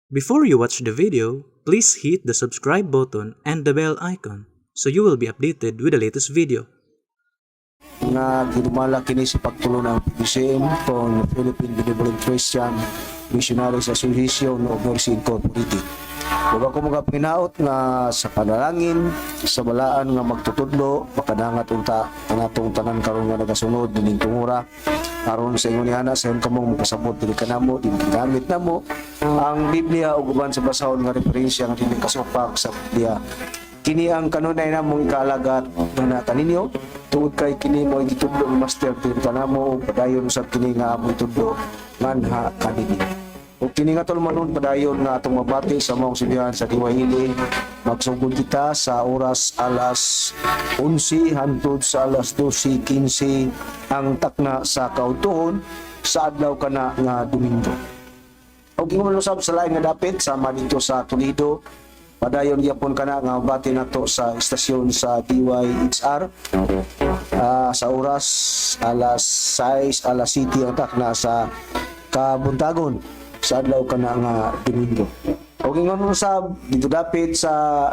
Before you watch the video, please hit the subscribe button and the bell icon so you will be updated with the latest video. Nga gidumala kini sa pagtulon ng PBCM kon Philippine Benevolent Christian Missionaries Association of Mercy Incorporated. Ug ako mga panginaot nga sa panalangin sa balaan nga magtutudlo, makadangat unta ang atong tanan karon nga nagasunod nining tungura aron sa ingon niana sa kamong makasabot dili kanamo dili gamit namo ang Biblia ug uban sa basahon nga referensya nga dili kasupak sa Biblia. Kini ang kanunay namong ikaalagat nga kaninyo tungod kay kini mo gitudlo ni Master tin kanamo ug padayon usab kini nga among itudlo nganha kaninyo. Ug kini nga tulumanon, padayon nga atong mabati sa maong sibihan sa DYLA. Magsugod kita sa oras alas 11 hangtod sa alas 12:15 ang takna sa kaudtuhon sa adlaw kana nga Domingo. Og ingon usab sa lain nga dapit sama dito sa Toledo, padayon gyapon kana nga mabati nato sa istasyon sa DYHR sa oras alas 6, alas 7 ang takna sa kabuntagon sa adlaw kana nga Domingo. Og ingon usab dito dapit sa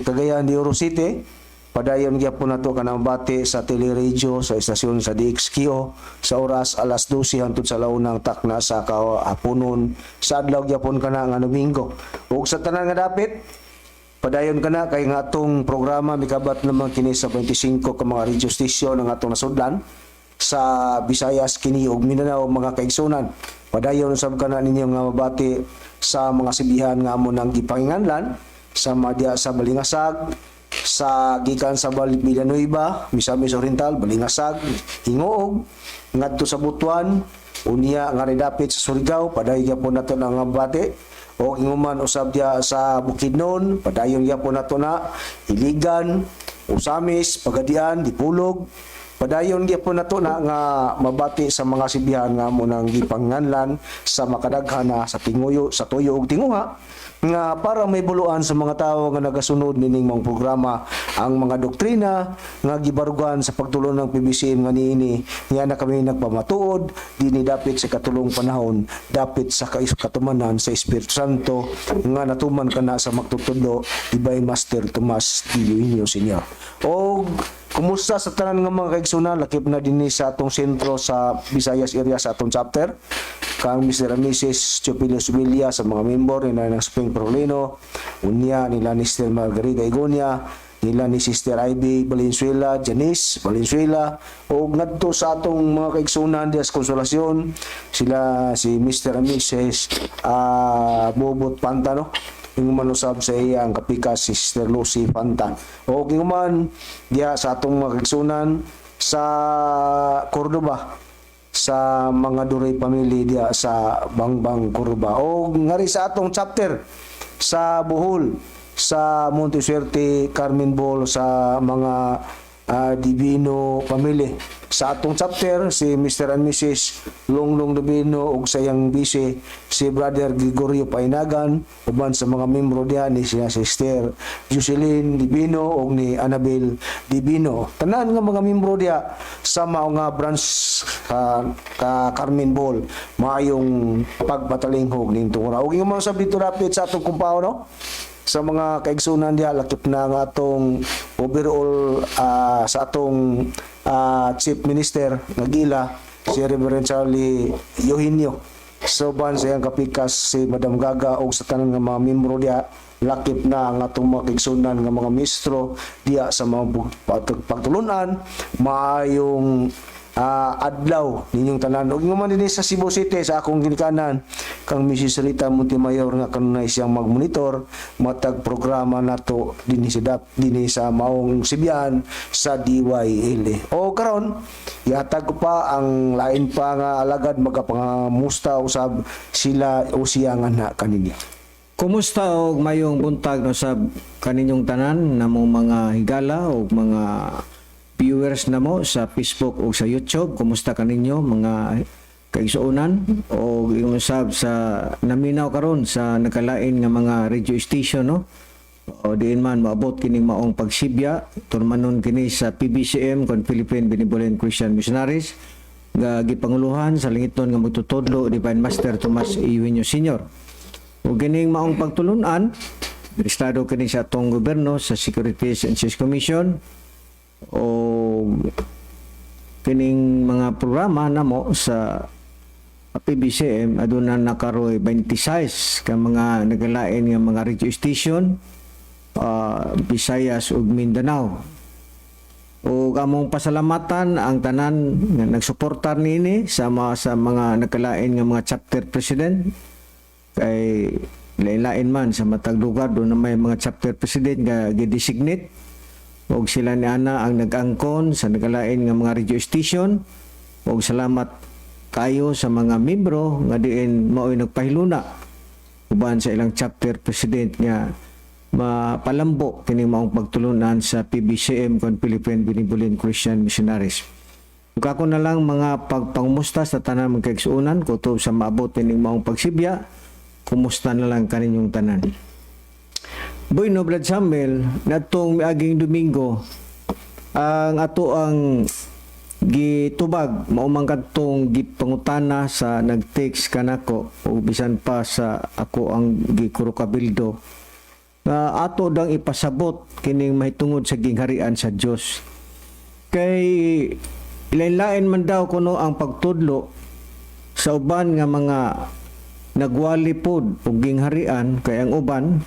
Cagayan de Oro City, padayon gyapon nato kanang mabati sa teleradio sa istasyon sa DXQO sa oras alas 12 hangtod sa launang takna sa kahaponon sa adlaw gyapon kana nga Domingo. Ug sa tanan nga dapit, padayon kana kay nga atong programa mikabat naman kini sa 25 ka mga radio station ang atong nasudlan sa Visayas kini ug Mindanao, mga kaigsunan. Padayon usab kana ninyo nga mabati sa mga sibihan nga amo nang gipanginganlan sa madya sa Balingasag, sa gikan sa Villanueva, Misamis Oriental, Balingasag, Gingoog, ngadto sa Butuan, unya nga dapit sa Surigao, padayon gyapon nato na nga mabati. O inguman usab diya sa Bukidnon, padayon gyapon nato na Iligan, Ozamiz, Pagadian, Dipolog. Padayon gyapon nato na nga mabati sa mga sibihan nga amo nang gipanganlan sa makadaghan na sa tinguyo, sa tuyo ug tinguha nga para may buluan sa mga tao nga nagasunod nining mga programa ang mga doktrina nga gibarugan sa pagtulon ng PBCM nga niini nga na kami nagpamatuod dinhi dapit sa katulong panahon, dapit sa katumanan sa Espiritu Santo nga natuman kana sa magtutudlo Divine Master Tomas D. Eugenio Sr. Og kumusta sa tanan nga mga kaigsunan, lakip na dinhi sa atong sentro sa Visayas area, sa atong chapter kang Mr. and Mrs. Chopilio Sevilla, sa mga member nila ng Spring Perolino, unya nila ni Sister Margarita Igonia, nila ni Sister Ivy Valenzuela, Janice Valenzuela, o ngadto sa atong mga kaigsunan diya sa Konsolasyon, sila si Mr. and Mrs. Bobot Pantano, inguman usab sa iyang kapikas si Sister Lucy Panta. O inguman diya sa atong mga kaigsunan sa Cordoba, sa mga Duray family diya sa Bangbang Cordoba. O ngari sa atong chapter sa Bohol, sa Monte Suerte, Carmen Bohol, sa mga Divino family. Sa atong chapter si Mr. and Mrs. Longlong Divino ug sa iyang bise si Brother Gregorio Painagan, uban sa mga membro diha ni siya Sister Jocelyn Divino ug ni Annabel Divino. Tanan nga mga membro diha sa mao nga branch ka Carmen Bohol, maayong pagpatalinghog ning tungura. Ug ingon man sa dito dapit sa atong kumpaw, no, sa mga kaigsunan diha, lakip na nga atong overall sa atong Chief Minister nga gila si Reverend Charlie Eugenio. So ban sa iyang kapikas si Madam Gaga og sa tanan nga mga membro diha, lakip na ang atong mga kaigsunan nga mga mistro diha sa mga pagtulunan, maayong adlaw ninyong tanan. Ug ingon man dinhi sa Cebu City, sa akong ginikanan kang Mrs. Rita Montemayor nga kanunay siyang magmonitor matag programa nato dinhi sa dap dinhi sa maong Sibian sa DYL. O karon ihatag ko pa ang lain pa nga alagad, magapangamusta usab sila o siya nga na kaninyo. Kumusta og mayong buntag, no, sa kaninyong tanan namong mga higala og mga viewers namo sa Facebook o sa YouTube. Kumusta kaninyo, mga kaigsuonan, o ingon sab sa naminaw karon sa nagkalain nga mga radio station, no? O diin man maabot kining maong pagsibya, tulumanon kini sa PBCM kon Philippine Benevolent Christian Missionaries. Nga gipanguluhan sa langitnon nga magtutudlo, Divine Master Tomas Eugenio Sr. Ug kining maong pagtulunan, registrado kini sa atong gobyerno sa Securities and Exchange Commission, o kining mga programa namo sa PBCM, aduna na karoy 26 ka mga nagalain nga mga radio station, Visayas ug Mindanao. Ug among pasalamatan ang tanan nga nagsuportar niini sa mga nagkalain nga mga chapter president, kay lain-lain man sa matag lugar, duna may mga chapter president nga gi-designate og sila ni ana ang nag-angkon sa nagkalain nga mga radio station. Ug salamat kayo sa mga membro nga diin mao'y nagpahiluna uban sa ilang chapter president nga mapalambo kining maong pagtulunan sa PBCM kon Philippine Benevolent Christian Missionaries. Ug ako na lang mga pagpangumusta sa tanan mga kaigsuonan kutob sa maabot kining maong pagsibya. Kumusta na lang kaninyong tanan? Bueno, Brad Samuel, natong miaging Domingo, ang ato ang gitubag mao man kadtong gipangutana sa nag-text kanako o bisan pa sa ako ang gikuro kabildo nga ato dang ipasabot kining mahitungod sa gingharian sa Dios, kay ilain-lain man daw kuno ang pagtudlo sa uban nga mga nagwali pod og gingharian, kay ang uban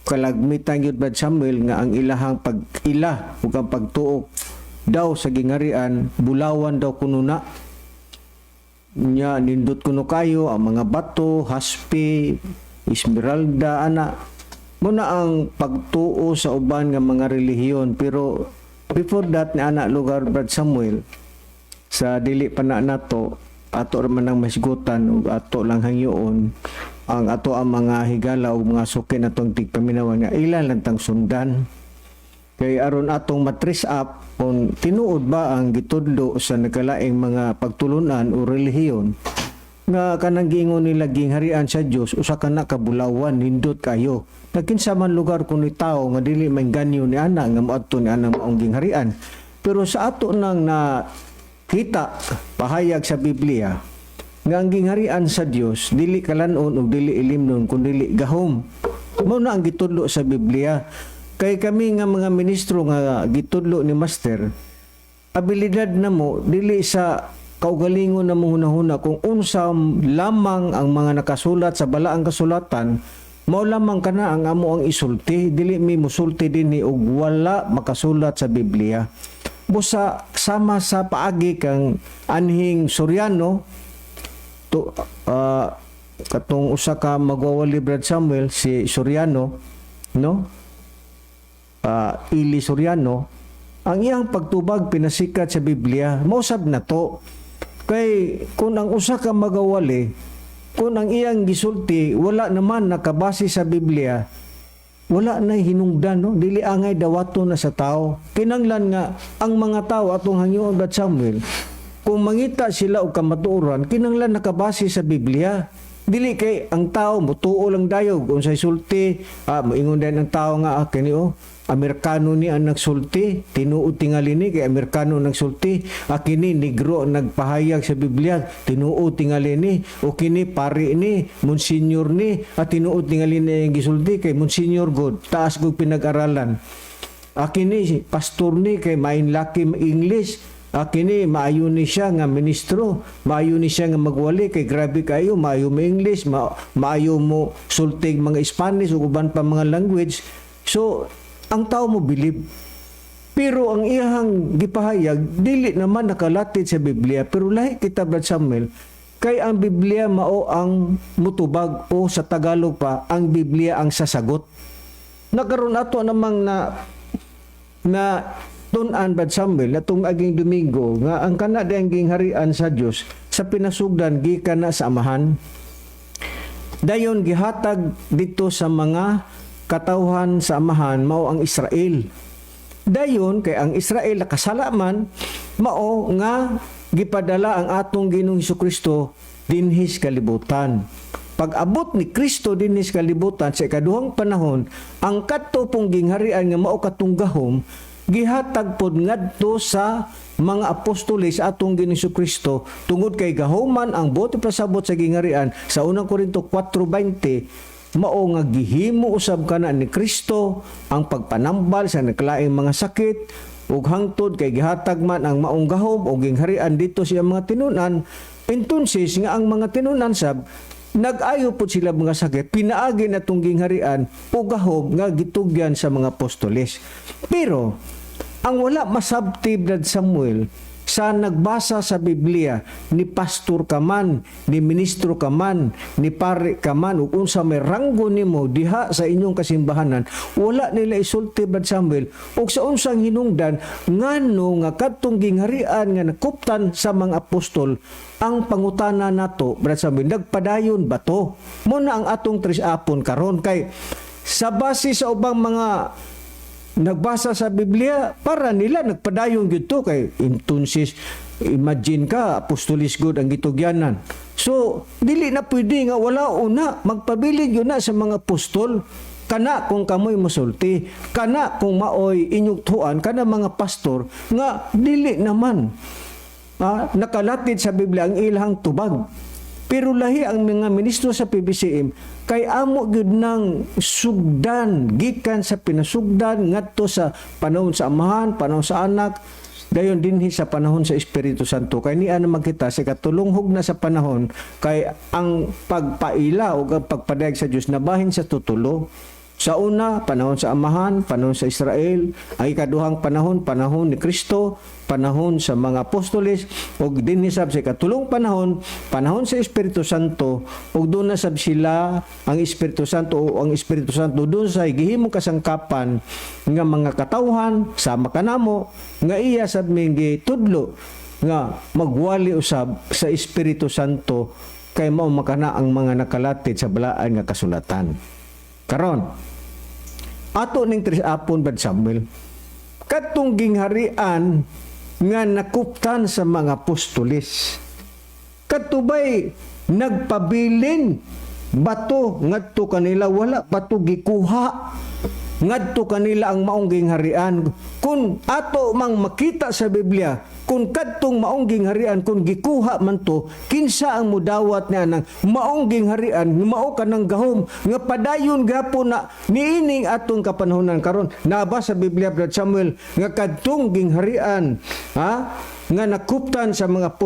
kalagmitan gyud, Brad Samuel, nga ang ilahang pag-ila ug ang pagtuok daw sa gingharian, bulawan daw kuno na nya, nindot kuno kayo ang mga bato, haspe, esmeralda ana. Mao na ang pagtuo sa uban nga mga relihiyon. Pero before that ni ana lugar, Brad Samuel, sa dili pa na nato, ato ra man ang masigutan ug ato lang hangyoon ang ato ang mga higala ug mga suki natong tigpaminawan nga ila lang tang sundan, kay aron atong ma-trace up kung tinuod ba ang gitudlo sa nagkalaing mga pagtulunan o relihiyon nga kanang giingon nila gingharian sa Dios usa ka na kabulawan, nindot kayo. Nagkinsa man lugar kuno tawo nga dili maengganyo ni ana nga moadto ni anang maong gingharian? Pero sa ato nang na kita pahayag sa Biblia nga ang gingharian sa Dios dili kalan-on ug dili ilimnon, kundi gahom. Mao na ang gitudlo sa Biblia, kay kami nga mga ministro nga gitudlo ni Master, abilidad namo dili sa kaugalingon na hunahuna. Kung unsa lamang ang mga nakasulat sa balaang kasulatan, mao lamang kana ang amo ang isulti. Dili mi musulti dinhi og wala makasulat sa Biblia. Busa sama sa paagi kang anhing Soriano to, katong usa ka magwawali, Brad Samuel, si Soriano, no, Eli Soriano, ang iyang pagtubag pinasikat sa Biblia. Mausab na to, kay kung ang usa ka magawali, kung ang iyang gisulti wala naman nakabase sa Biblia, wala na hinungdan, no? Dili angay dawato na sa tao. Kinanglan nga ang mga tao, atong hangyoon, Brad Samuel, kung mangita sila og kamatuoran, kinanglan nakabase sa Biblia. Dili kay ang tao mutuo lang dayog unsay sulti. Moingon din ang tao nga, "Ah, kini oh, Amerikano ni ang nagsulti, tinuod tingali ni kay Amerikano nagsulti. Ah, kini Negro ang nagpahayag sa Biblia, tinuod tingali ni. O kini pari ni, monsignor ni, at tinuod tingali ni ang gisulti kay monsignor god, taas gud pinag-aralan. Ah, kini pastor ni kay main laki English. Ah, kini maayo ni siya nga ministro, maayo ni siya nga magwali kay grabe kayo, maayo mo English, maayo mo sultig mga Spanish ug uban pa mga language." So ang tao mo believe. Pero ang iyahang gipahayag dili naman nakalatid sa Biblia. Pero lahi kita, Brad Samuel, kay ang Biblia mao ang mutubag, o sa Tagalog pa, ang Biblia ang sasagot. Nakaroon ato namang na na tun-an, Brad Samuel, natong aging Domingo, nga ang kana diyang gingharian sa Dios sa pinasugdan gikan na sa Amahan. Dayon gihatag dito sa mga katawhan sa Amahan, mao ang Israel. Dayon kay ang Israel nakasala man, mao nga gipadala ang atong Ginoong Kristo dinhi sa kalibutan. Pag abot ni Kristo dinhi sa kalibutan sa ikaduhang panahon, ang kadto pong gingharian nga mao katong gahom gihatag pod ngadto sa mga apostoles atong Ginoong Kristo, tungod kay gahuman ang buot ipasabot sa gingharian sa Unang Korinto 4:20, mao nga gihimo usab kana ni Kristo ang pagpanambal sa naglaing mga sakit, ug hangtod kay gihatag man ang maong gahom o gingharian dito sa mga tinunan. Entonces nga ang mga tinunan sab nag-ayo pod sila mga sakit pinaagi na tong gingharian o gahom nga gitugyan sa mga apostoles. Pero ang wala masabti, Brad Samuel, sa nagbasa sa Biblia, ni pastor ka man, ni ministro ka man, ni pare ka man, ug unsa may ranggo nimo diha sa inyong kasimbahanan, wala nila isulti, Brad Samuel, ug sa unsang hinungdan ngano nga kadtong gingharian nga nakuptan sa mga apostol. Ang pangutana nato, Brad Samuel, nagpadayon ba to? Mo na ang atong tris-apon karon, kay sa base sa ubang mga nagbasa sa Biblia, para nila nagpadayon gyud to, kay entonces imagine ka, apostolis gud ang gitugyanan. So dili na pwede nga wala una, magpabilin yun na sa mga apostol kana. Kung kamoy musulti kana, kung maoy inyong tuan kana mga pastor nga dili naman nakalatid sa Biblia ang ilang tubag. Pero lahi ang mga ministro sa PBCM kay amo gyud nang sugdan gikan sa pinasugdan ngadto sa panahon sa Amahan, panahon sa Anak, dayon dinhi sa panahon sa Espiritu Santo. Kay niya naman kita sa katulunghog na sa panahon, kay ang pagpaila o ang pagpadayag sa Dios nabahin sa tutulo. Sa una, panahon sa Amahan, panahon sa Israel, ang ikaduhang panahon, panahon ni Kristo, panahon sa mga apostoles, ug dinhi sab sa ikatulong panahon, panahon sa Espiritu Santo, ug doon na sab sila ang Espiritu Santo o ang Espiritu Santo doon sa gihimong kasangkapan nga mga katawhan sama kanamo nga iya sab ming tudlo nga magwali usab sa Espiritu Santo, kay mao makana ang mga nakalatid sa balaan nga kasulatan. Karon, ato ning tris-apon, Brad Samuel. Katong gingharian nga nakuptan sa mga apostoles, katubay nagpabilin bato ngadto kanila? Wala bato gikuha ngadto kanila ang maong gingharian? Kung ato mang makita sa Biblia, kung kadtong maong gingharian, kung gikuha man to, kinsa ang mudawat niya ng maong gingharian, mao kanang gahom nga padayon gapon na niining atong kapanahonan karon? Naa ba sa Biblia, Brad Samuel, nga kadtong gingharian, ha, nga nakuptan sa mga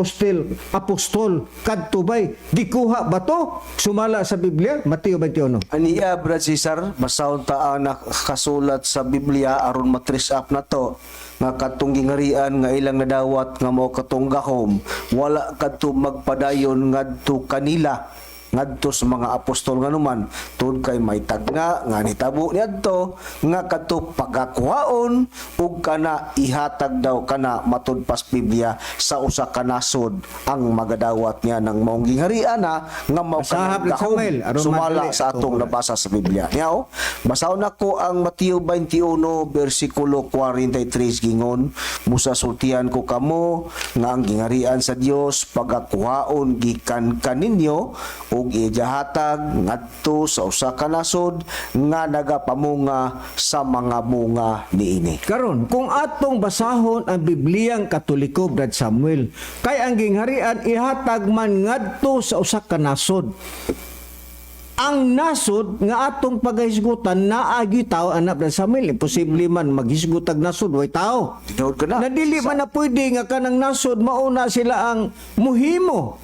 apostol, kadto bay gikuha ba to sumala sa Biblia, Mateo 21? Aniya, Brad Cesar, basahon ta ang nakasulat sa Biblia aron ma-trace up na to nga katong gingarian nga ilang nadawat nga mao katong gahom, wala kadto magpadayon ngadto kanila, ngadto sa mga apostol, nganuman tungod kay may tagna nga nitabo niadto nga kadto pagakuhaon ug kana ihatag daw kana matud pas Biblia sa usa ka nasod ang magadawat niya ng maong gingharian na nga mao Basaha, kanang Brad gahom Samuel, aron sumala madali sa atong atong nabasa sa Biblia. Niyaw, basahon nako ang Mateo 21 bersikulo 43. Gingon, "Musa sultian ko kamo nga ang gingarian sa Dios pagakuhaon gikan kaninyo ug ijahatag ngadto sa usa ka nasod nga nagapamunga sa mga bunga niini." Karon, kung atong basahon ang Bibliyang Katoliko, Brad Samuel, kay ang gingharian ihatag man ngadto sa usa ka nasod. Ang nasod nga atong pagahisgutan, naagi tao anak, Brad Samuel? Imposible man maghisgutag nasod way tao. Tinuod ka na. Na dili man na pwede nga kanang nasod mauna sila ang muhimo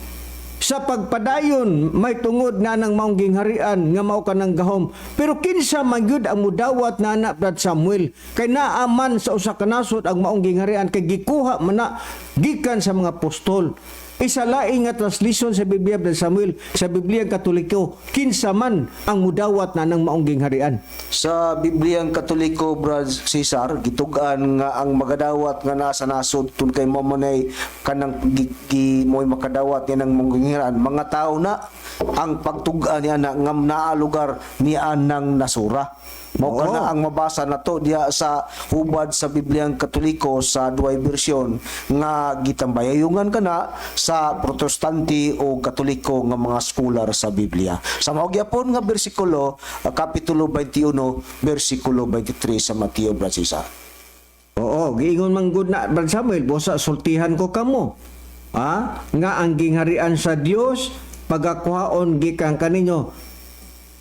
sa pagpadayon may tungod na nang maong gingharian nga mao kanang gahom. Pero kinsa man gyud ang mudawat na anak, Brad Samuel, kay naa man sa usa ka nasod ang maong gingharian, kay gikuha man na gikan sa mga apostol? Isa laing nga translation sa Biblia, Brad Samuel, sa Biblia Katoliko, kinsa man ang mudawat na nang maong gingharian? Sa Bibliyang Katoliko, Brad Cesar, gitug-an nga ang magadawat nga nasa nasod, tun kay mo manay kanang gi, mo'y makadawat niya ng manggingiran, mga tao na ang pagtug-an niya na nga naa lugar niya nang nasura. Mao kana ang mabasa nato diha sa hubad sa Bibliyang Katoliko sa duay bersyon nga gitambayayungan kana sa Protestante o Katoliko nga mga scholar sa Biblia. Sa mao gyapon nga bersikulo, kapitulo 21 bersikulo 23 sa Mateo, Brad Cesar. Oo, giingon man gud na, Brad Samuel, busa sultihan ko kamo. Ha? Nga ang gingharian sa Dios pagakuhaon gikan kaninyo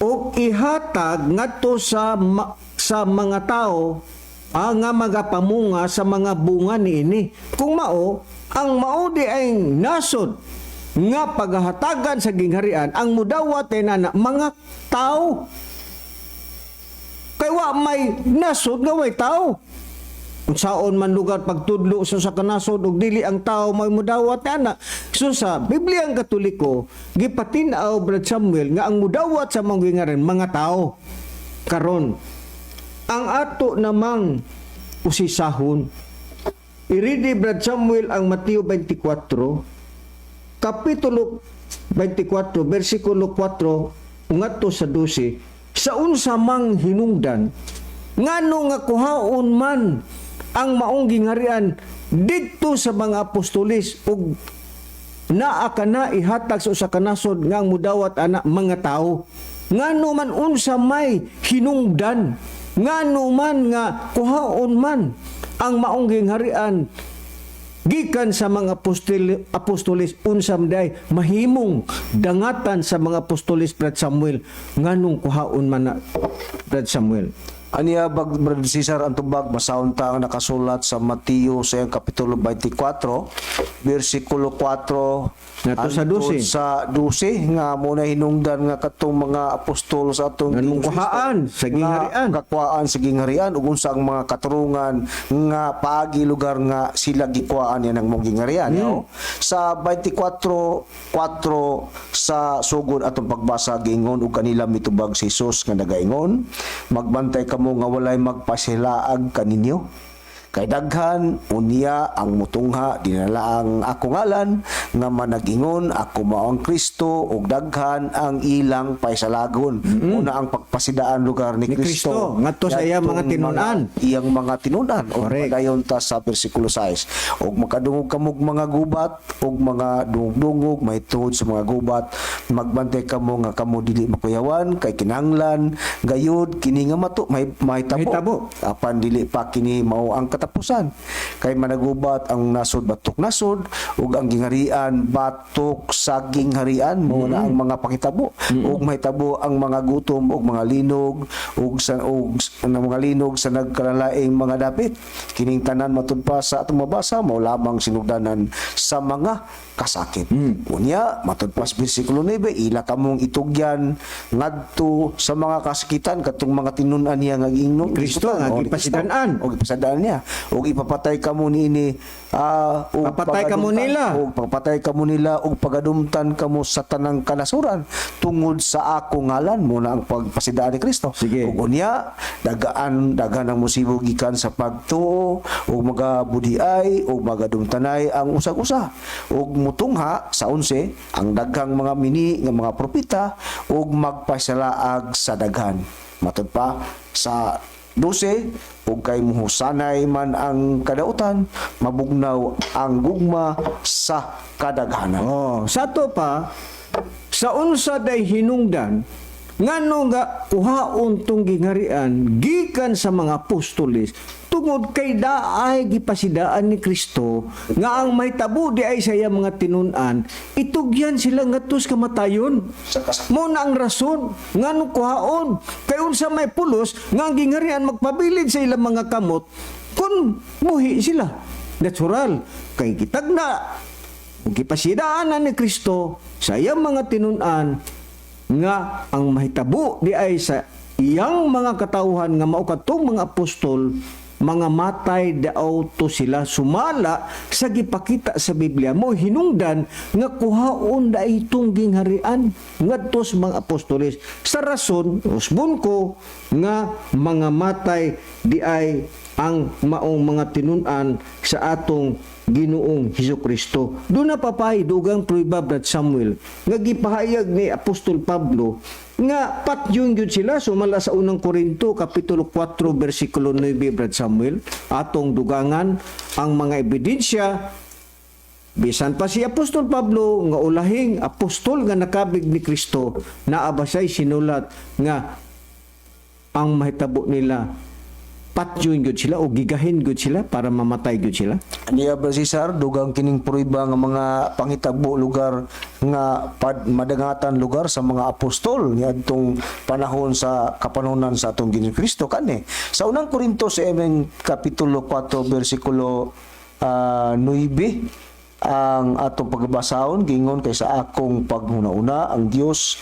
ug ihatag ngadto sa mga tao nga magapamunga sa mga bunga niini. Kung mao, ang mao di ay nasod nga paghahatagan sa gingharian ang mudawat na mga tao. Kay wa may nasod nga way tao. Unsaon man lugar pagtudlo sa kanasod ug dili ang tao may mudawat ana? So sa Biblia ang Katoliko, gipatin-aw, Brad Samuel, nga ang mudawat sa mga gingharian mga tao. Karon, ang ato namang usisahon, iridi, Brad Samuel, ang Mateo 24, Kapitulo 24, versikulo 4 ngadto sa 12. Sa unsa mang hinungdan, ngano nga kuhaon man ang maong gingharian didto sa mga apostoles ug naa ka na ihatag sa usa ka nasod nga ang mudawat ana mga tao? Ngano man, unsa may hinungdan, ngano man nga kuhaon man ang maong gingharian gikan sa mga apostoles? Unsa man day mahimong dangatan sa mga apostoles, Brad Samuel? Nganong kuhaon man na, Brad Samuel? Aniya bag, Brother Cesar, ang tubag masahon ta ang nakasulat sa Mateo sa iyang kapitulo 24 versikulo 4 Ngadto sa hangtod 12. sa 12, nga muna hinungdan nga katong mga apostol sa atong Nganong Ginoong Kristo kuhaan sa gingharian. nga kakuhaan sa gingharian ug unsa ang mga katurungan nga paagi lugar nga sila gikuhaan yan ang mong gingharian, no? Sa 24:4 sa sugod atong pagbasa, giingon og kanila mitubag si Jesus nga nagaingon, "Magbantay kamo nga walay magpasilaag kaninyo. Kay daghan unya ang mutungha dinala ang ako ngalan nga managingon, 'Ako mao ang Kristo,' ug daghan ang ilang paisalagon." Una ang pagpasidaan lugar ni Ni Kristo Kristo, ngadto sa iyang mga Ngadtong tinun-an. Iyang mga tinun-an. Ug Correct. padayon ta sa versikulo 6. "Ug makadungog kamog mga gubat ug mga dungog mahitungod sa mga gubat, magbantay kamo nga kamo dili makuyawan, kay kinahanglan gayud kini nga mato may mahitabo. Mahitabo. Apan dili pa kini mao ang katapusan. Kay managubat ang nasod batok nasod ug ang gingharian batok sa gingharian." Mao na ang mga pakitabo. Ug mahitabo ang mga gutom ug mga linog ug sa ug ang mga linog sa nagkalalaing mga dapit. Kining tanan, matud pa sa atong mabasa, mao lamang sinugdanan sa mga kasakit. Unya, matud pa sa bersikulo 9, ila kamong itugyan ngadto sa mga kasakitan katong mga tinun-an niya nga giingnon Ni Kristo, nga O, ni gipasidaan. Kristo. Og ipasidaan niya. Og ipapatay kamo niini og Papatay kamo nila. Og papatay kamo nila og pagadumtan kamo sa tanang kanasuran tungod sa ako ngalan. Mo na ang pagpasidaan ni Kristo. Sige. Ug unya dagaan daghan ang musibo gikan sa pagtuo ug magabudiay ug magadumtanay ang usag-usa. Ug mutungha sa 11 ang daghang mga mini nga mga propeta ug magpasalaag sa daghan. Matud pa sa 12, ug kay muhusanay man ang kadautan, mabugnaw ang gugma sa kadaghanan. Oh, sa to pa, sa unsa day hinungdan, ngano nga kuhaon tong gingharian gikan sa mga apostoles? Tungod kay daay gipasidaan ni Kristo nga ang mahitabo di ay sa iyang mga tinun-an, itugyan sila ngadto sa kamatayon. Sa kasakit. Mo na ang rason ngano kuhaon, kay unsa may pulos nga ang gingharian magpabilin sa ilang mga kamot kun muhi sila? Natural kay gitagna ug gipasidaan na ni Kristo sa iyang mga tinun-an nga ang mahitabo di ay sa iyang mga katawhan nga mao kadtong mga apostol, mga matay daw to sila sumala sa gipakita sa Biblia. Mo hinungdan nga kuhaon da itong gingharian ngadto sa mga apostoles, sa rason usbon ko nga mga matay di ay ang maong mga tinun-an sa atong Ginoong Hesus Kristo. Doon na papay dugang prueba, Brad Samuel, nga gipahayag ni Apostol Pablo nga patyon gyud sila sumala sa Unang Korinto kapitulo 4 bersikulo 9. Brad Samuel, atong dugangan ang mga ebidensya. Bisan pa si Apostol Pablo nga ulahing apostol nga nakabig ni Kristo, naa ba siya'y sinulat nga ang mahitabo nila Patyon gyud sila o gigahin gyud sila para mamatay gyud sila? Niya ba, Cesar, dugang kining prueba nga mga pangitabo lugar nga madangatan lugar sa mga apostol niadtong panahon sa kapanonan sa atong Ginoong Kristo kani. Sa Unang Korinto sa 7 kapitulo 4 bersikulo 9 ang atong pagbasahon, gingon kay sa akong paghuna-una ang Dios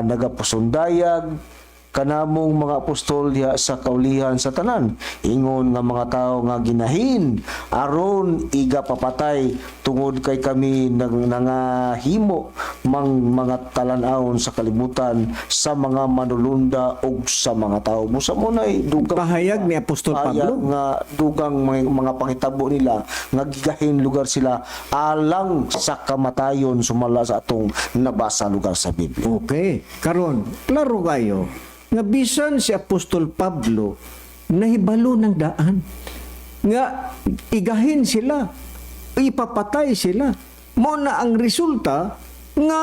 nagapasundayag kanamong mga apostol diha sa kaulihan sa tanan, ingon nga mga tawo nga ginahin aron igapapatay tungod kay kami nangahimo mang mga talan-awon sa kalibutan, sa mga manulunda ug sa mga tawo. Busa mo na dugang Pahayag ni Apostol pahayag Pablo. Nga dugang mga pangitabo nila nga gigahin lugar sila alang sa kamatayon, sumala sa atong nabasa lugar sa Biblia. Okay, karon klaro kayo nga bisan si Apostol Pablo nahibalo ng daan nga igahin sila, ipapatay sila. Mo na ang resulta nga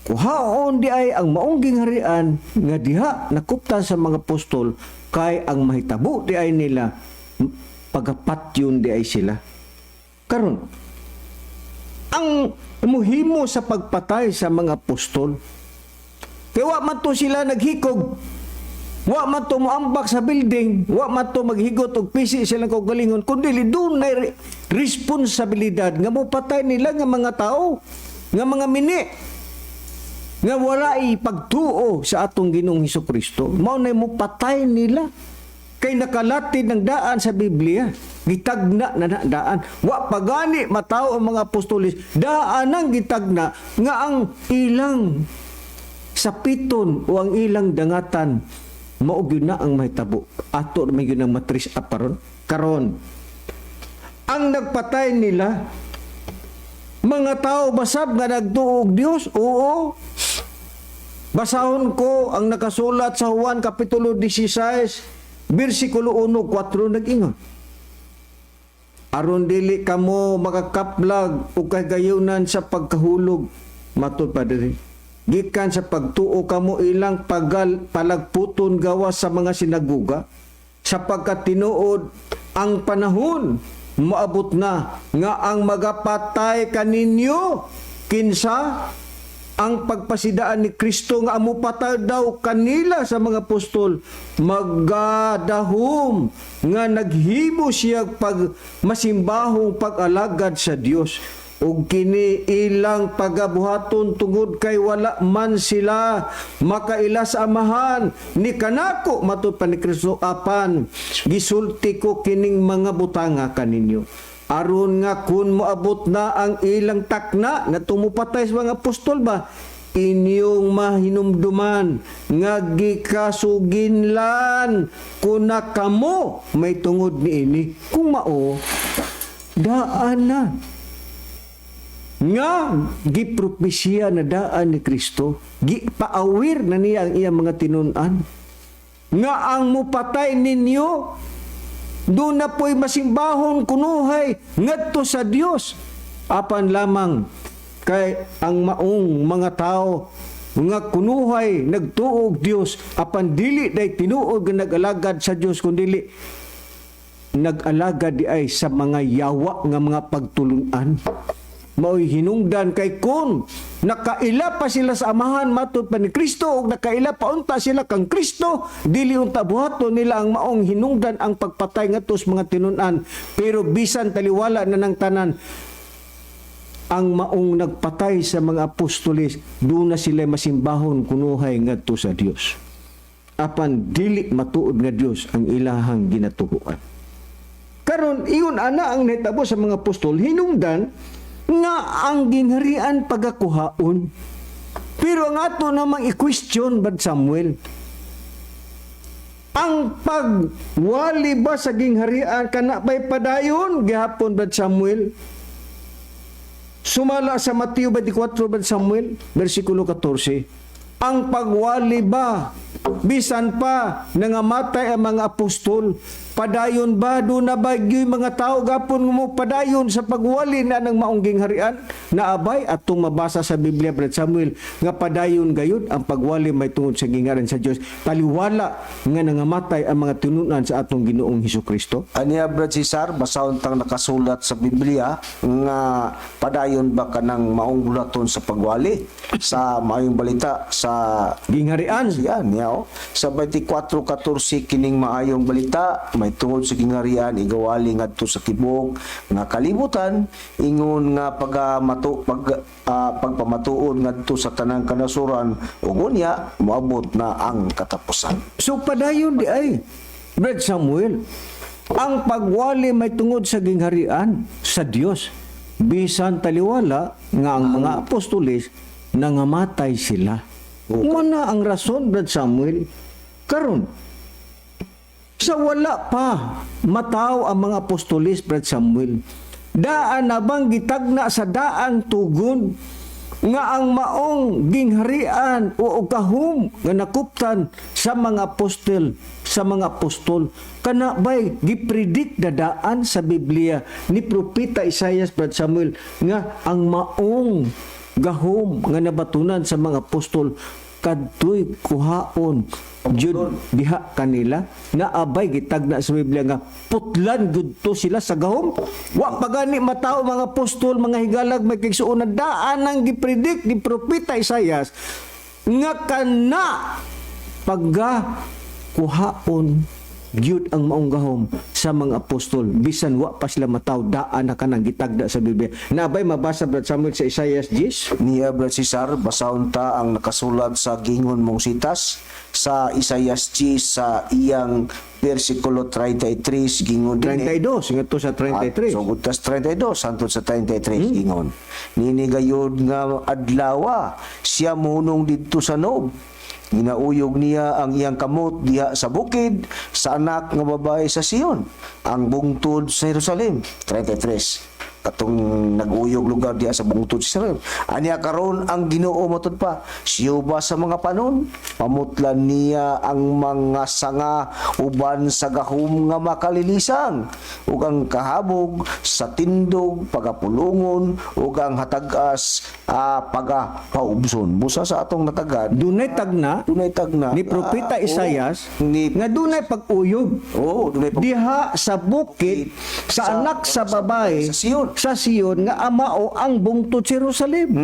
kuhaon di ay ang maong gingharian nga diha nakuptan sa mga apostol, kay ang mahitabo di ay nila, pagapatyon di ay sila. Karon, ang muhimo sa pagpatay sa mga apostol, kay wa man to sila naghikog. Wa man to moambak sa building, wa man to maghigot og pisi silang kaugalingon, kundi dunay responsibilidad nga mopatay nila nga mga tao, nga mga mini nga wala ipagtuo sa atong Ginoong Hesus Kristo. Mao na mo patay nila. Kay nakalatid ng daan sa Biblia. Gitagna na na daan. Wa pagani matawo ang mga apostoles, daan ang gitagna nga ang ilang sapiton o ang ilang dangatan mao gyud na ang mahitabo. Ato may gyud ang matris aparon. Karon, ang nagpatay nila, mga tao basab nga nagtuog Dios? Oo. Basahon ko ang nakasulat sa Juan Kapitulo 16, versikulo 1, 4, nag-ingon: "Aron dili kamo makakaplag ug kahigayunan sa pagkahulog," matud pa diri, "gikan sa pagtuo kamo ilang pagal palagputon gawas sa mga sinaguga, sapagkat tinuod ang panahon moabot na nga ang magapatay kaninyo." Kinsa ang pagpasidaan ni Kristo nga amo patay daw kanila sa mga apostol? Magadahom nga naghimo siya pag masimbahong pag-alagad sa Dios, ug kini ilang pagabuhaton tungod kay wala man sila makaila sa Amahan ni kanako, matud pa ni Kristo. "Apan gisulti ko kining mga butanga kaninyo aron nga kun moabot na ang ilang takna na tumupatay sa mga apostol ba, inyong mahinumduman nga gikasuginlan kuna kamo may tungod niini." Kung mao, daan na nga gipropesya na daan ni Kristo, gipaawir na niya ang iyang mga tinun-an nga ang mupatay ninyo doon na po'y masimbahon kunuhay ngadto sa Dios. Apan lamang kay ang maong mga tao nga kunuhay nagtuog Dios apan dili day tinuod nga nag-alagad sa Dios, kundili nag-alagad di ay sa mga yawa nga mga pagtulunan. Mao'y hinungdan kay kun nakaila pa sila sa Amahan, matud pa ni Kristo, ug nakaila pa unta sila kang Kristo, dili unta buhaton nila ang maong hinungdan, ang pagpatay ngadto sa mga tinun-an. Pero bisan taliwala na ng tanan, ang maong nagpatay sa mga apostoles, doon na sila masimbahon kunuhay ngadto sa Dios, apan dili matuod nga Dios ang ilahang ginatuhuan. Karon, ingon ana ang nahitabo sa mga apostol, hinungdan nga ang ginharian pagakuhaon. Pero ang ato namang i-question, Brad Samuel, ang pagwali ba sa gingharian kana ba'y padayon gihapon, Brad Samuel? Sumala sa Mateo 24, Brad Samuel, versikulo 14. Ang pagwali ba, bisan pa nangamatay ang mga apostol, padayon ba? Duna ba gyuy mga tao gapon mo padayon sa pagwali na ng maong gingharian? Naabay atong mabasa sa Biblia, Brad Samuel, nga padayon gayud ang pagwali may tungod sa gingharian sa Dios, taliwala nga nangamatay ang mga tinunan sa atong Ginoong Hesukristo. Aniya, Brad Cesar, basahon tang nakasulat sa Biblia nga padayon ba kanang maong bulaton sa pagwali sa maayong balita sa gingharian. Yan, niya, oh. Sa 24:14 kining maayong balita may tungod sa gingarian igawali ngadto sa tibuok nga kalibutan, ingon nga pagpamatuod ngadto sa tanang kanasuran, ug unya moabot na ang katapusan. So padayon di ay, Brad Samuel, ang pagwali may tungod sa gingharian sa Dios, bisan taliwala nga ang mga apostoles nangamatay sila. Mana ang rason, Brad Samuel, karon sa wala pa mataw ang mga apostoles, Brad Samuel, daan na bang gitagna sa daang tugon nga ang maong gingharian o gahom nga nakuptan sa mga apostol, sa mga apostol, kana bay gipredict na daan sa Biblia ni Propeta Isaias, Brad Samuel, nga ang maong gahom nga nabatunan sa mga apostol kadtoy kuhaon jud diha kanila? Na abay gitagna sa Biblia nga putlan gud to sila sa gahom? Wa pa gani matao mga apostol, mga higalag, may kaigsuonan, daan ang gipredict ni Propeta Isaias nga kana pagga kuhaon gyud ang maong gahom sa mga apostol bisan wa pa sila mataw. Daan na kanang gitagda sa Biblia. Naabay mabasa, Brad Samuel, sa Isaias 10? Niya, Brad Cesar, basahon ta ang nakasulat sa gingon mong sitas sa Isaias 10 sa iyang versikulo 33, gingon din eh. 32 ngadto sa 33. At sugod tas 32 hangtod sa 33, ingon. Nini gayud nga adlawa siya mohunong didto sa Nob. Ginauyog niya ang iyang kamot diha sa bukid sa anak nga babae sa Sion, ang bungtod sa Jerusalem. 33. Katong nag-uyog lugar diha sa bungtod sa Jerusalem. Anya karon ang Ginoo matud pa, siyo ba sa mga panon, pamutlan niya ang mga sanga uban sa gahom nga makalilisang, ug ang kahabog sa tindog pagapulungon, ug ang hatagas pagapaubson. Busa sa atong natagan, Dunay tagna dunay tagna ni Propeta Isaias ni nga dunay pag-uyog oh, dunay pag diha sa bukid sa anak sa babae sa Sion. sa Sion nga amao ang bungtod sa Jerusalem.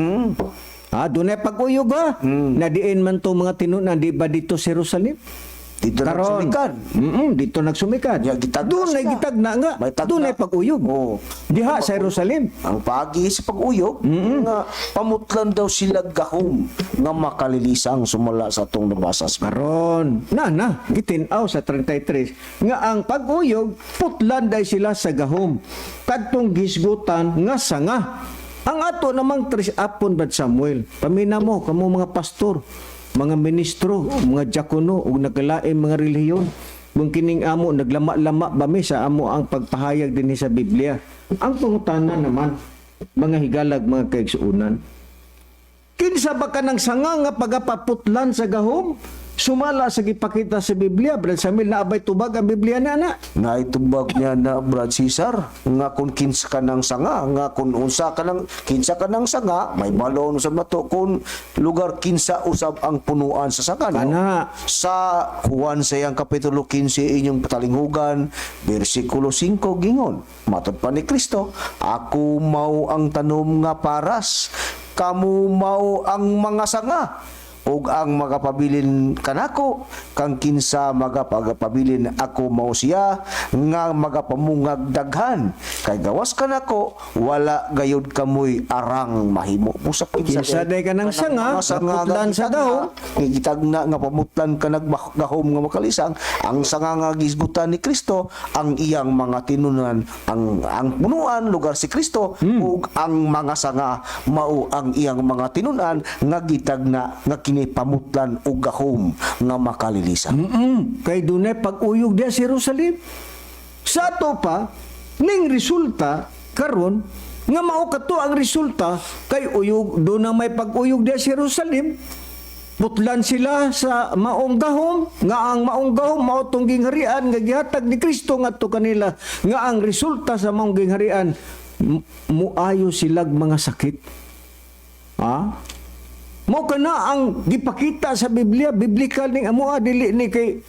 Ah, dunay pag-uyog ha. Na diin man to mga tinunan, di ba dito sa Jerusalem? Dito nagsumikan. Dito nagsumikad. Ya, gitagna Dunay sila. gitagna nga. May tagna. Dunay pag-uyog. Oo. Diha sa Jerusalem. Ang pagi sa pag-uyog nga pamutlan daw sila gahom nga makalilisang, sumala sa atong nabasa sa Karon, na na gitin-aw sa 33 nga ang pag-uyog putlan day sila sa gahom kadtong gisgutan nga sanga. Ang ato namang tres apon, Brad Samuel. Pamina mo kamo mga pastor, mga ministro, mga diakono ug nagkalain mga relihiyon. Kung kining amo naglama-lama ba mi sa amo ang pagpahayag dinhi sa Biblia? Ang pangutana naman, mga higalag, mga kaigsuonan, kinsa ba ka ng sanga nga pagapaputlan sa gahom? Sumala sa gipakita sa Biblia, Brad Samuel, naabay tubag ang Biblia na na. Naitubag niya na, Brad Cesar, nga kung kinsa ka ng sanga, nga kung unsa ka ng kinsa ka ng sanga, may balon usab nato kung lugar kinsa usab ang punuan sa sanga, no? Kana. Sa Juan sa iyang kapitulo 15 inyong patalinghugan, bersikulo 5, gingon matod pa ni Kristo, "Ako mao ang tanom nga paras, kamo mao ang mga sanga, ug ang magapabilin kanako, kang kinsa magapagapabilin ako, mao siya nga magapamungag daghan, kay gawas kanako wala gayud kamoy arang mahimo." Busa Kinsa day ka ng sanga, mga sanga nga putlan sa gahom. Nga gitagna nga pamutlan ka nagbahom nga makalisang, ang sanga nga gisgutan ni Kristo ang iyang mga tinunan, ang punuan lugar si Kristo, ug ang mga sanga mao ang iyang mga tinunan nga gitagna nga kini pamutlan og gahom nga makalilisan. Kay dunay pag-uyog diha sa Jerusalem. Sa ato pa, ning resulta karon nga mao kato ang resulta kay uyog, doon na may pag-uyog diha sa Jerusalem. Putlan sila sa maong gahom, nga ang maong gahom mao tong gingharian nga gihatag ni Kristo ngadto kanila, nga ang resulta sa maong gingharian, muayo silag mga sakit. Ha? Mao kana ang gipakita sa Biblia, biblical ning amoa, dili ni kay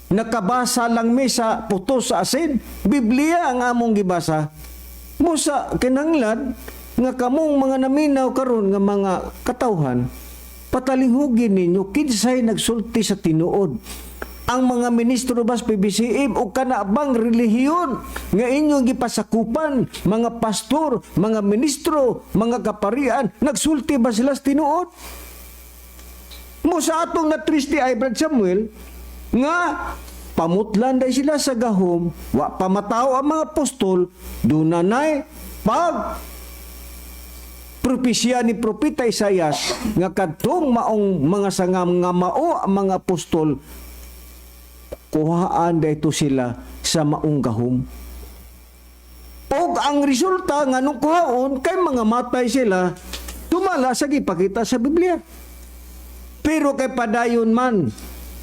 nakabasa lang mi sa puto sa asin. Biblia ang among gibasa. Musa kinahanglan nga kamong mga naminaw karon nga mga katawhan, patalinghugin ninyo kinsay nagsulti sa tinuod. Ang mga ministro ba sa PBCM o kana bang relihiyon nga inyong gipasakupan, mga pastor, mga ministro, mga kaparian, nagsulti ba sila sa tinuod? Mo sa atong natriste ay, Brad Samuel, nga pamutlan day sila sa gahom, wa pa matawo ang mga apostol, dunanay pag propesya ni Propeta Isayas nga kadtong maong mga sangam nga mao ang mga apostol, kuhaan dayto sila sa maong gahom. Og ang resulta nga nung kuhaon kay mga matay sila, tumala sa gipakita sa Biblia. Pero kay padayon man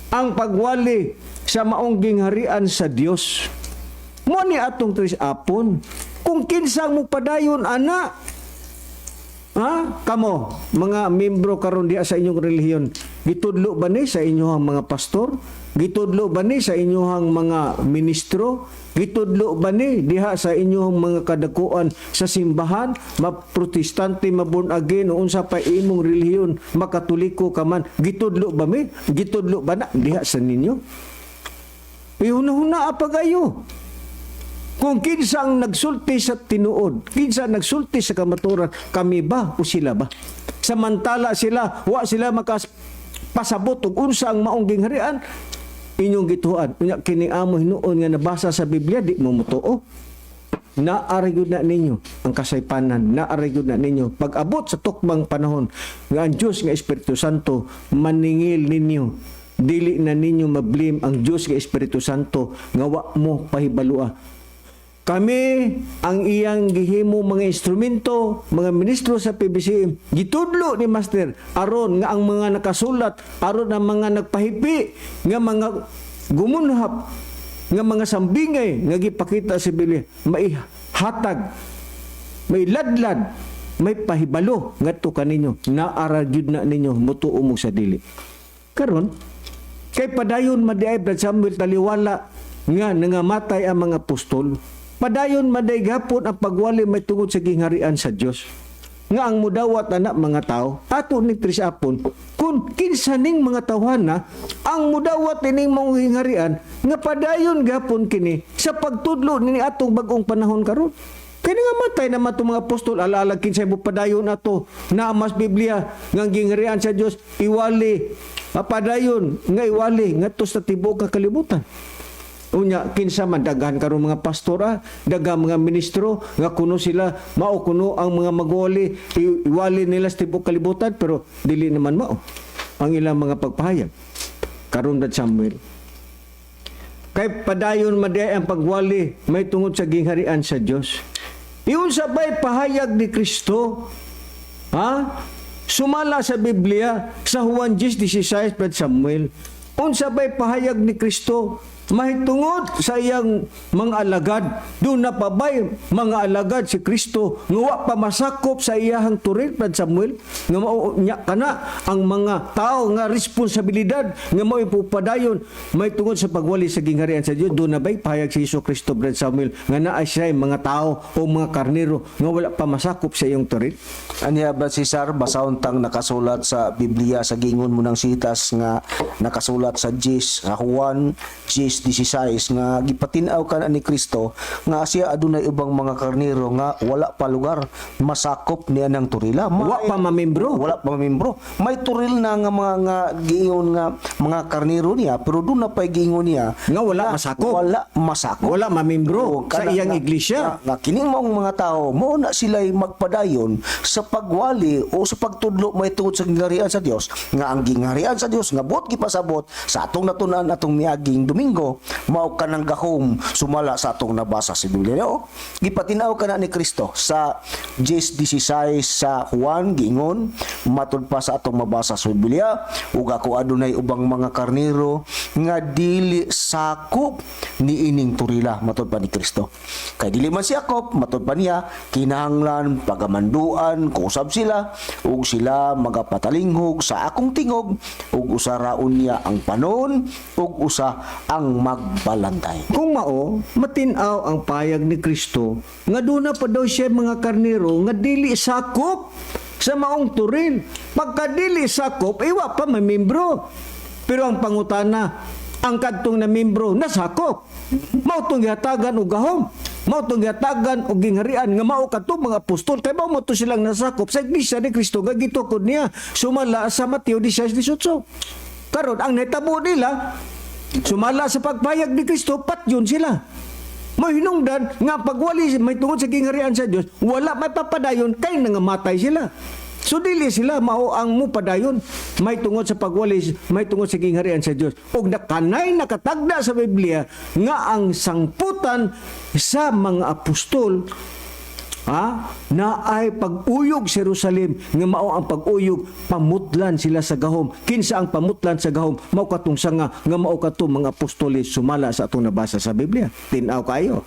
ang pagwali sa maong gingharian sa Dios. Mo ni atong tris apon. Kung kinsang mo padayon ana, ha? Kamo, mga membro karon diha sa inyong relihiyon, gitudlo ba ni sa inyong mga pastor? Gitudlo ba ni sa inyong mga ministro? Gitudlo ba ni diha sa inyong mga kadakuan sa simbahan? Ma-Protestante, ma-born again, o unsa pa imong relihiyon, makatoliko ka man, gitudlo ba mi? Gitudlo ba na diha sa ninyo? Ihuna-huna pagayo. Kung kinsa ang nagsulti sa tinuod, kinsa ang nagsulti sa kamaturan, kami ba o sila ba? Samantala sila, wa sila makas pasabot og unsa ang maong gingharian, inyong gituan. Unya kini amo hinuon nga nabasa sa Biblia, di mo motuo. Naa gyud na ninyo ang kasaypanan, naa gyud na ninyo. Pag-abot sa tukmang panahon nga ang Dios nga Espiritu Santo maningil ninyo, dili na ninyo mablame ang Dios nga Espiritu Santo nga wa mo pahibalua. Kami ang iyang gihimo mga instrumento, mga ministro sa PBCM, gitudlo ni Master aron nga ang mga nakasulat, aron ang mga nagpahipi nga mga gumunhap nga mga sambingay nga gipakita sa Biblia maihatag, may ladlad, may pahibalo ngadto kaninyo. Naara gyud na ninyo, mutuo mo sa dili. Karon kay padayon madiay, Brad Samuel, taliwala nga nangamatay ang mga apostol, padayon maday gapon ang pagwali may tungod sa gingharian sa Dios, nga ang mudawat ana mga tao. Ato ni Tris Apon, kung kinsa ning mga tawhana ang mudawat ining maong gingharian nga padayon gapon kini sa pagtudlo nini atong bag-ong panahon karon. Kaya nga matay naman itong mga apostol, alaala kinsay mo padayon ato na mas Biblia nga ang gingharian sa Dios iwali, padayon nga iwali ngadto sa tibuok nga kalibutan. Unya kinsa man, daghan karon mga pastora, daghan mga ministro nga kuno sila mao kuno ang mga magwali, iwali nila sa tibuok kalibutan, pero dili naman mao ang ilang mga pagpahayag. Karon, Brad Samuel, kay padayon maday ang pagwali may tungod sa gingharian sa Dios. Iyon sabay pahayag ni Kristo. Ha? Sumala sa Biblia sa Juan 10:16, Brad Samuel. Unsa bay pahayag ni Kristo mahitungod sa iyang mga alagad? Doon na pa bay mga alagad si Kristo nga wa pa masakop sa iyahang turil, Brad Samuel, nga mao nya kana ang mga tao nga responsibilidad nga mao ipupadayon may tungod sa pagwali sa gingharian sa Dios. Doon na bay pahayag si Hesus Kristo, Brad Samuel, nga naa siya mga tao o mga karnero nga wala pa masakop sa iyong toril? Aniya ba, Cesar, basahon tang nakasulat sa Biblia sa gingon mo ng sitas nga nakasulat sa Jis, sa Juan 10:16, nga gipatin-aw ka na ni Kristo nga siya adunay ubang mga karnero nga wala pa lugar masakop niya ng turila. Wa pa mamembro. Wala pa mamembro. May turil na nga mga nga giingon nga mga karnero niya, pero doon na pa'y giingon niya nga wala masakop. Wala masakop. Wala mamembro Oo, sa kana iyang nga- iglesia. Nga kining maong mga tao mao na sila'y magpadayon sa pagwali o sa pagtudlo may tungod sa gingharian sa Dios, nga ang gingharian sa Dios nga buot gipasabot sa atong natunan atong miaging Domingo. Domingo, mao kanang gahom sumala sa atong nabasa sa Biblia. O, gipatinaw kana ni Kristo sa 10:16 sa Juan, giingon matud pa sa atong mabasa sa Biblia, "Ug ako adunay ubang mga karnero nga dili sakop niining turila," matud pa ni Kristo. Kay dili man sakop, matud pa niya, kinahanglan pagamanduan ko usab sila, ug sila magapatalinghog sa akong tingog, ug usa ra unya ang panon ug usa ang magbalantay. Kung mao, matin-aw ang payag ni Kristo nga duna pa daw siya mga karnero nga dili sakop sa maong turil. Pagka dili sakop, wa pa may membro. Pero ang pangutana, ang kadtong na membro nasakop. Mao tong gihatagan og gahom. Mao tong gihatagan og gingharian nga mao kadto mga apostol kay mao mo to silang nasakop sa iglesia ni Kristo nga gitukod niya sumala sa Mateo 16:18. Karon ang nahitabo nila sumala sa pagpayag ni Kristo, patyon sila. Mahinungdan nga pagwali may tungod sa gingharian sa Dios, wala may papadayon kay nangamatay sila. So dili sila mao ang mupadayon may tungod sa pagwali may tungod sa gingharian sa Dios. Og nakanay nakatagda sa Biblia nga ang sangputan sa mga apostol ha, na ay pag-uyog sa Jerusalem nga mao ang pag-uyog, pamutlan sila sa gahom. Kinsa ang pamutlan sa gahom? Mao katong sanga nga mao katong mga apostoles sumala sa atong nabasa sa Biblia. Tin-aw kayo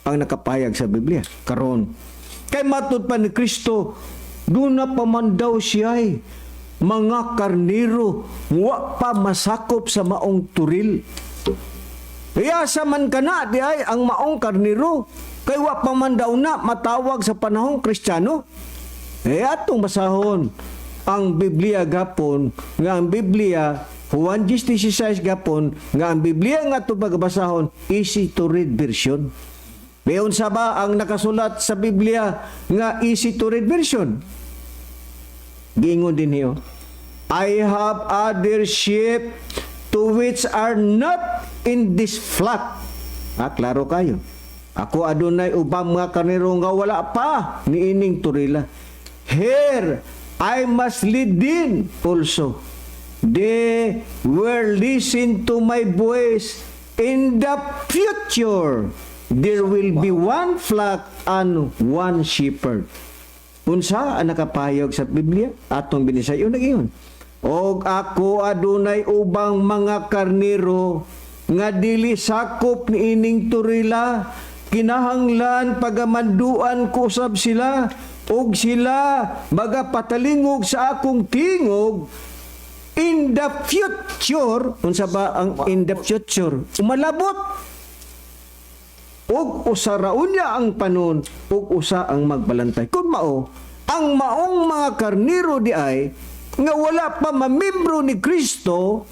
ang nakapayag sa Biblia karon kay matud pa ni Kristo duna pa man daw siya mga karnero wa pa masakop sa maong turil. Asa man kana di ay ang maong karnero? Kay wa pa man daw na matawag sa panahong Kristiyano. Eh atong basahon ang Biblia gapon nga ang Biblia Juan 16 gapon nga ang Biblia nga ato pagbasahon, easy to read version. Mayon sa ba ang nakasulat sa Biblia nga easy to read version? Giingon din niyo, "I have other sheep to which are not in this flock." Ah, klaro kayo. Ako adunay ubang mga karnero nga wala pa niining turila. "Here I must lead them also. They will listen to my voice. In the future, there will be one flock and one shepherd." Unsa ang nakapayag sa Biblia? Atong binisayon nag-ingon. "Og ako adunay ubang mga karnero nga dili sakop niining turila, kinahanglan pagamanduan ko usab sila, ug sila magapatalingog sa akong tingog." In the future, unsa ba ang in the future? Umalabot. Ug usa ra unya ang panon ug usa ang magbalantay. Kung mao, ang maong mga karnero di ay nga wala pa mamembro ni Kristo,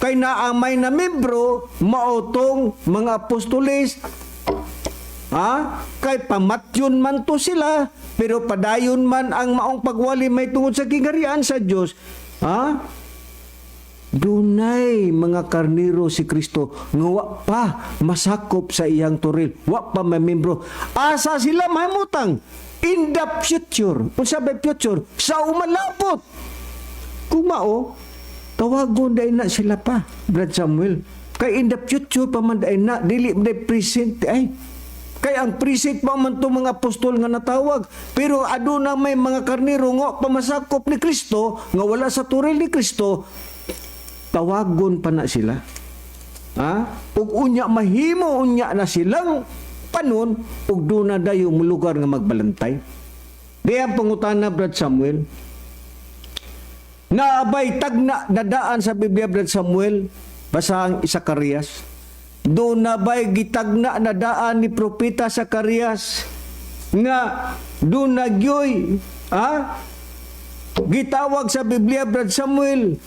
kay naa may na membro, mao tong mga apostoles. Ha? Kay pamatyon man to sila, pero padayon man ang maong pagwali may tungod sa gingharian sa Dios. Ha? Dunay mga karnero si Kristo nga wa pa masakop sa iyang turil, wa pa mamembro. Asa sila mahimutang? In the future. Unsa ba future? Sa umalabot. Kung mao, tawagon dahil na sila pa, Brad Samuel. Kay in the future pa man dahil na, dili man dahil present ay. Kay ang present pa man to mga apostol nga natawag. Pero aduna may mga karnero nga pamasakop ni Kristo, nga wala sa turil ni Kristo, tawagon pa na sila. Ha? Ug unya mahimo unya na silang panon ug duna dayo mo lugar nga magbalantay. Di ang pangutana, Brad Samuel. Naabay tagna dadaan sa Biblia, Brad Samuel, basahang Zacarias. Doon na ba'y gitagna na daan ni Propeta Zacarias nga doon na gyoy, ha? Gitawag sa Biblia, Brad Samuel,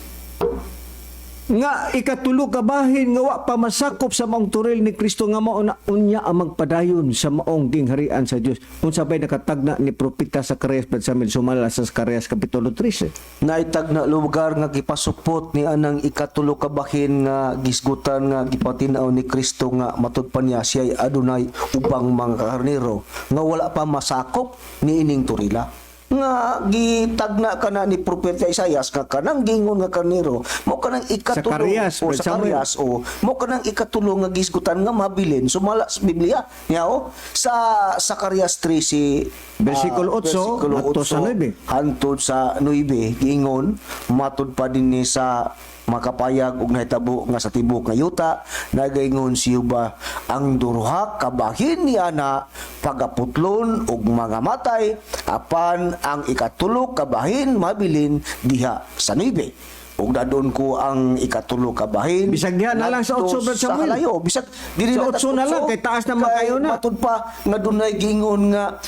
nga ikatulo ka bahin nga wa pa masakop sa maong turil ni Kristo nga mao na unya ang magpadayon sa maong gingharian sa Dios? Unsa bay nakatagna ni Propeta Zacarias, Brad Samuel, sumala sa Zacarias kapitulo 13? Naitag na lugar nga gipasupot ni anang ikatulo ka bahin nga gisgutan nga gipatin-aw ni Kristo nga matud pa niya siya'y adunay ubang mga karnero nga wala pa masakop niining turila. Nga gitagna kana ni Propeta Isaias nga kanang gingon nga karnero mao kanang ikatulo. Zacarias, o Brad Samuel. Zacarias, o mao kanang ikatulo nga gisgutan nga mabilin sumala sa Biblia niya, o sa Zacarias 3 si Versikulo 8, versikulo ngadto sa 8 9. Hantod sa 9, giingon matud pa din ni sa makapayag og nahitabo nga sa tibuok nga yuta nagaingon si Jehova, ang duha ka bahin niya na pagaputlon og mga matay, apan ang ikatulo ka bahin mabilin diha sa 9. Ug dadon ko ang ikatulo ka bahin Bisag diha na lang sa ngadto 8, Brad sa Samuel. kalayo. Bisag dili Sa na 8 na lang, kay taas na makayo na. Matud pa nga dunay giingon nga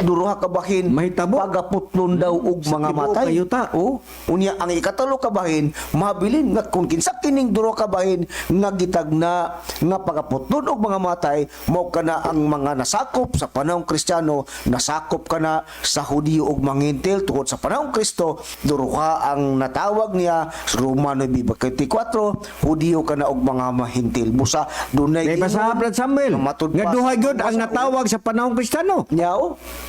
duha ka bahin Mahitabo. pagaputlon daw og Sa mga tibuok matay. nga yuta. Oh, unya ang ikatulo ka bahin mabilin nga kung kinsa kining duha ka bahin nga gitagna nga pagaputlon og mga matay, mao kana ang mga nasakop sa panahong Kristiyano, nasakop kana sa Hudiyo ug mga Hentil tungod sa panahong Kristo, duha ang natawag niya sa Roma 9:24, Hudiyo kana og mga mahintil. Busa dunay Kay basa, gingon Brad Samuel, nga matud nga pa duha sa gyud ang mabasa. natawag sa panahong Kristiyano. Nyaw,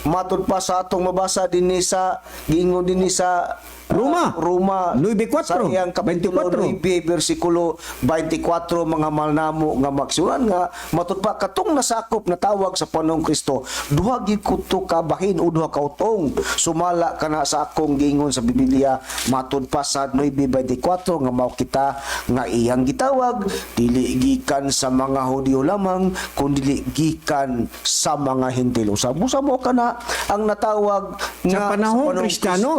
matud pa sa atong mabasa dinhi sa giingon dinhi sa Roma. Roma 9:4, sa iyang kapitulo 24. 9 bersikulo 24, mga malnamo nga magsuran nga matud pa katong nasakop na tawag sa panahong Kristo, duha gid kuto ka bahin o duha ka utong sumala kana sa akong giingon sa Biblia matud pa sa 9:24 nga mao kita nga iyang gitawag dili gikan sa mga Hudiyo lamang kundi gikan sa mga Hentil. Usab usa mo kana ang natawag Sa nga panahong Kristiyano.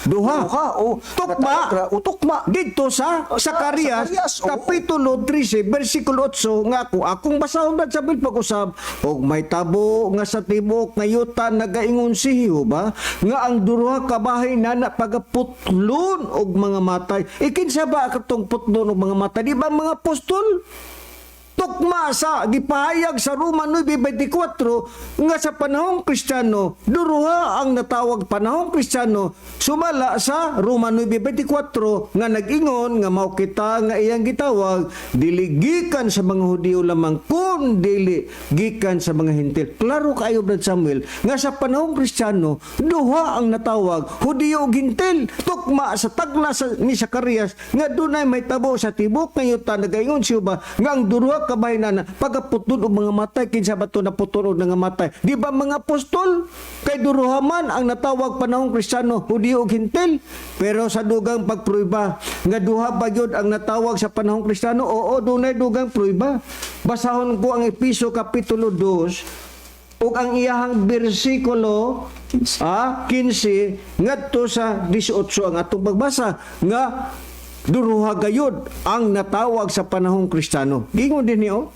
Duha. Duha o Tukma. natawag o tukma. Dito sa O, sa Zacarias, Zacarias, oo. kapitulo 13 bersikulo 8 nga ako akong basahon, Brad Samuel, pag-usab og may tabo nga sa tibuok nga yuta nagaingon si Jehova nga ang duha ka bahin na pagaputlon og mga matay. Ikinsa ba katong putlon og mga matay? Di ba mga apostol? Tukma sa gipahayag sa Roma 9:24 nga sa panahong Kristiyano duha ang natawag panahong Kristiyano sumala sa Roma 9:24 nga nag-ingon nga mao kita nga iyang gitawag dili gikan sa mga Hudiyo lamang kun dili gikan sa mga Hentil. Klaro kaayo, Brad Samuel, nga sa panahong Kristiyano duha ang natawag, Hudiyo ug Hentil, tukma sa tagna sa ni Zacarias nga dunay may tabo sa tibuok nga yuta nagaingon siya ba nga ang duha ka bahin na pagaputol og mga matay. Kinsa ba to naputol og nga matay? Di ba mga apostol? Kay duha man ang natawag panahong Kristiyano, Hudiyo ug Hentil. Pero sa dugang pagprueba nga duha pa gyud ang natawag sa panahong Kristiyano, oo, dunay dugang prueba. Basahon ko ang Episo kapitulo 2 ug ang iyahang bersikulo 15 ngadto sa 18 ang atong pagbasa nga duruha gayud ang natawag sa panahong Kristiyano. Gingon din niyo.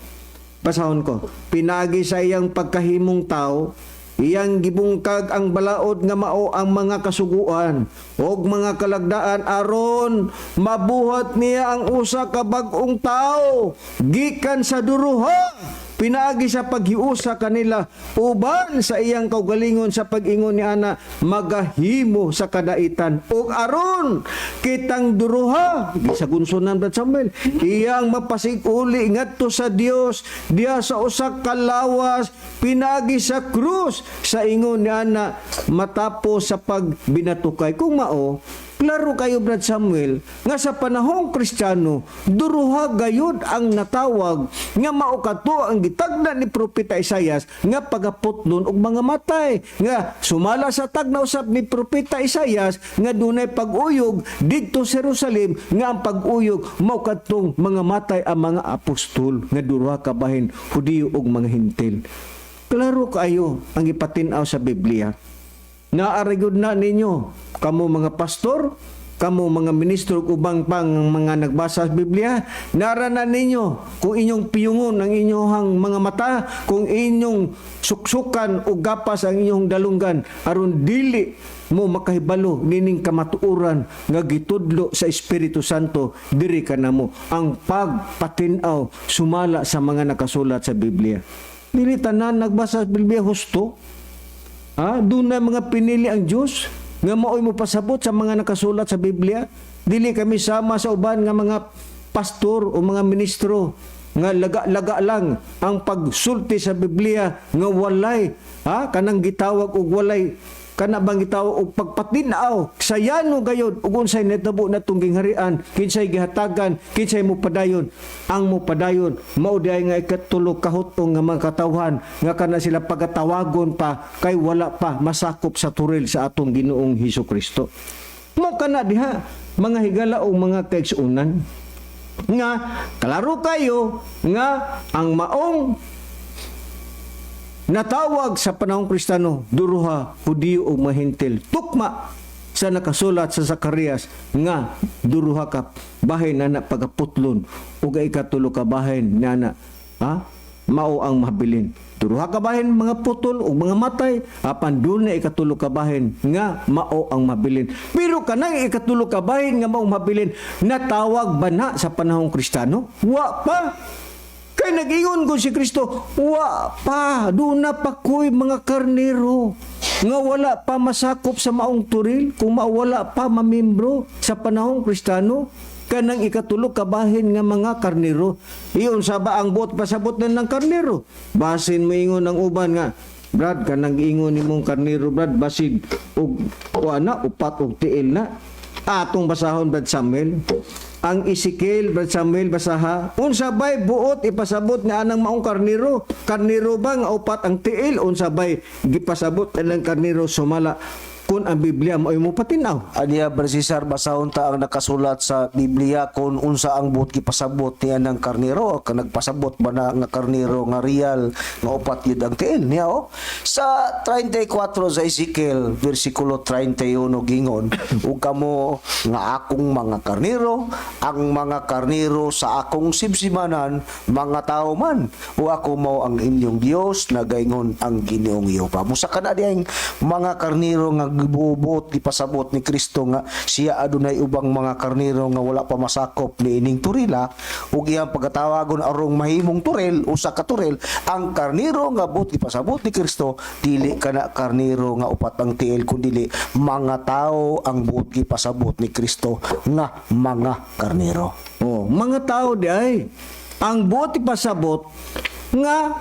Basahon ko. Pinagi sa iyang pagkahimong tao, iyang gibungkag ang balaod nga mao ang mga kasuguan ug mga kalagdaan aron mabuhat niya ang usa ka bag-ong tao gikan sa duruha pinaagi sa paghiusa kanila uban sa iyang kaugalingon sa pag-ingon ni ana magahimo sa kadaitan ug aron kitang duruha sa gunsonan, Brad Samuel, iyang mapasig-uli ngadto sa Dios diha sa usa ka lawas pinaagi sa krus sa ingon ni ana matapos sa pagbinatukay. Kung mao, klaro kayo, Brad Samuel, nga sa panahong Kristiyano, duruha gayud ang natawag nga mao kato ang gitagna ni Propeta Isayas nga pagaputlon og mga matay nga sumala sa tagna usab ni Propeta Isayas nga dunay pag-uyog didto sa Jerusalem nga ang pag-uyog mao kadtong mga matay ang mga apostol nga duha ka bahin, Hudiyo ug mga Hentil. Klaro kaayo ang ipatin-aw sa Biblia. Naa ra gyud na ninyo, kamo mga pastor, kamo mga ministro ug ubang pang mga nagbasa sa Biblia, nara na ninyo kung inyong piyungon ang inyong mga mata, kung inyong suksukan o gapas ang inyong dalunggan aron dili mo makahibalo nining kamatuoran nga gitudlo sa Espiritu Santo diri kanamo ang pagpatin-aw sumala sa mga nakasulat sa Biblia. Dili tanan nagbasa sa Biblia husto. Ha? Doon na mga pinili ang Diyos nga maoy mo pasabot sa mga nakasulat sa Biblia. Dili kami sama sa uban nga mga pastor o mga ministro nga laga-laga lang ang pagsulti sa Biblia nga walay, ha, kanang gitawag og walay Kana bang gitawag og pagpatin-aw sa yano gayod ug unsay nahitabo natong gingharian, kinsay gihatagan, kinsay mopadayon? Ang mopadayon mao diay nga ikatulo kahutong nga mga katawhan nga kana sila pagatawagon pa kay wala pa masakop sa turil sa atong Ginoong Hesus Kristo. Mo kana diha, mga higala o mga kaigsuonan, nga klaro kayo nga ang maong natawag sa panahong Kristiyano duruha Hudiyo o mahintil, tukma sa nakasulat sa Zacarias nga duruha ka bahin na pagaputlon ug ikatulo ka bahin na na ha mao ang mabilin. Duruha ka bahin mga putol ug mga matay, apan duna ikatulo ka bahin nga mao ang mabilin. Pero kanang ikatulo ka bahin nga mao mabilin, natawag ba na sa panahong Kristiyano? Wa pa. Kay nag-ingon ko si Kristo, wa pa, duna pa ko'y mga karnero nga wala pa masakop sa maong turil, kung mawala pa mamimbro sa panahong Kristiyano, kanang ikatulo kabahin nga mga karnero. Iyon saba ang buot pasabot na ng karnero. Basin moingon ang uban nga, "Brad, kanang ingon nimong karnero, Brad, basin og kuha na, upat og tiil na." Atong basahon, Brad Samuel. Ang Ezekiel, Brad Samuel, basaha. Unsa bay buot ipasabot nga anang maong karnero? Karnero ba nga upat ang tiil? Unsa bay gipasabot anang karnero sumala kung ang Biblia mo ay mo patinaw? Aniya, Brad Cesar, basahon ta ang nakasulat sa Biblia kung unsa ang buot gipasabot niya ng karnero, ka nagpasabot ba na nga karnero nga real nga upat yun ang tiil niya, oh. Sa 34 sa Ezekiel, versikulo 31, gingon, "Ug kamo nga akong mga karnero, ang mga karnero sa akong sibsimanan, mga tao man, o ako mao ang inyong Dios, nagaingon ang Ginoong Jehova." Musa kana diyang mga karnero nga gibubuot gipasabot ni Kristo nga siya adunay ubang mga karnero nga wala pa masakop ni ining turila ug iyang pagkatawagon arong mahimong turil, usa ka turil. Ang karnero nga buot gipasabot ni Kristo dili kana karnero nga upat ang tiil, kundili mga tao ang buot gipasabot ni Kristo nga mga karnero. Oh, mga tao di ay ang buot ipasabot nga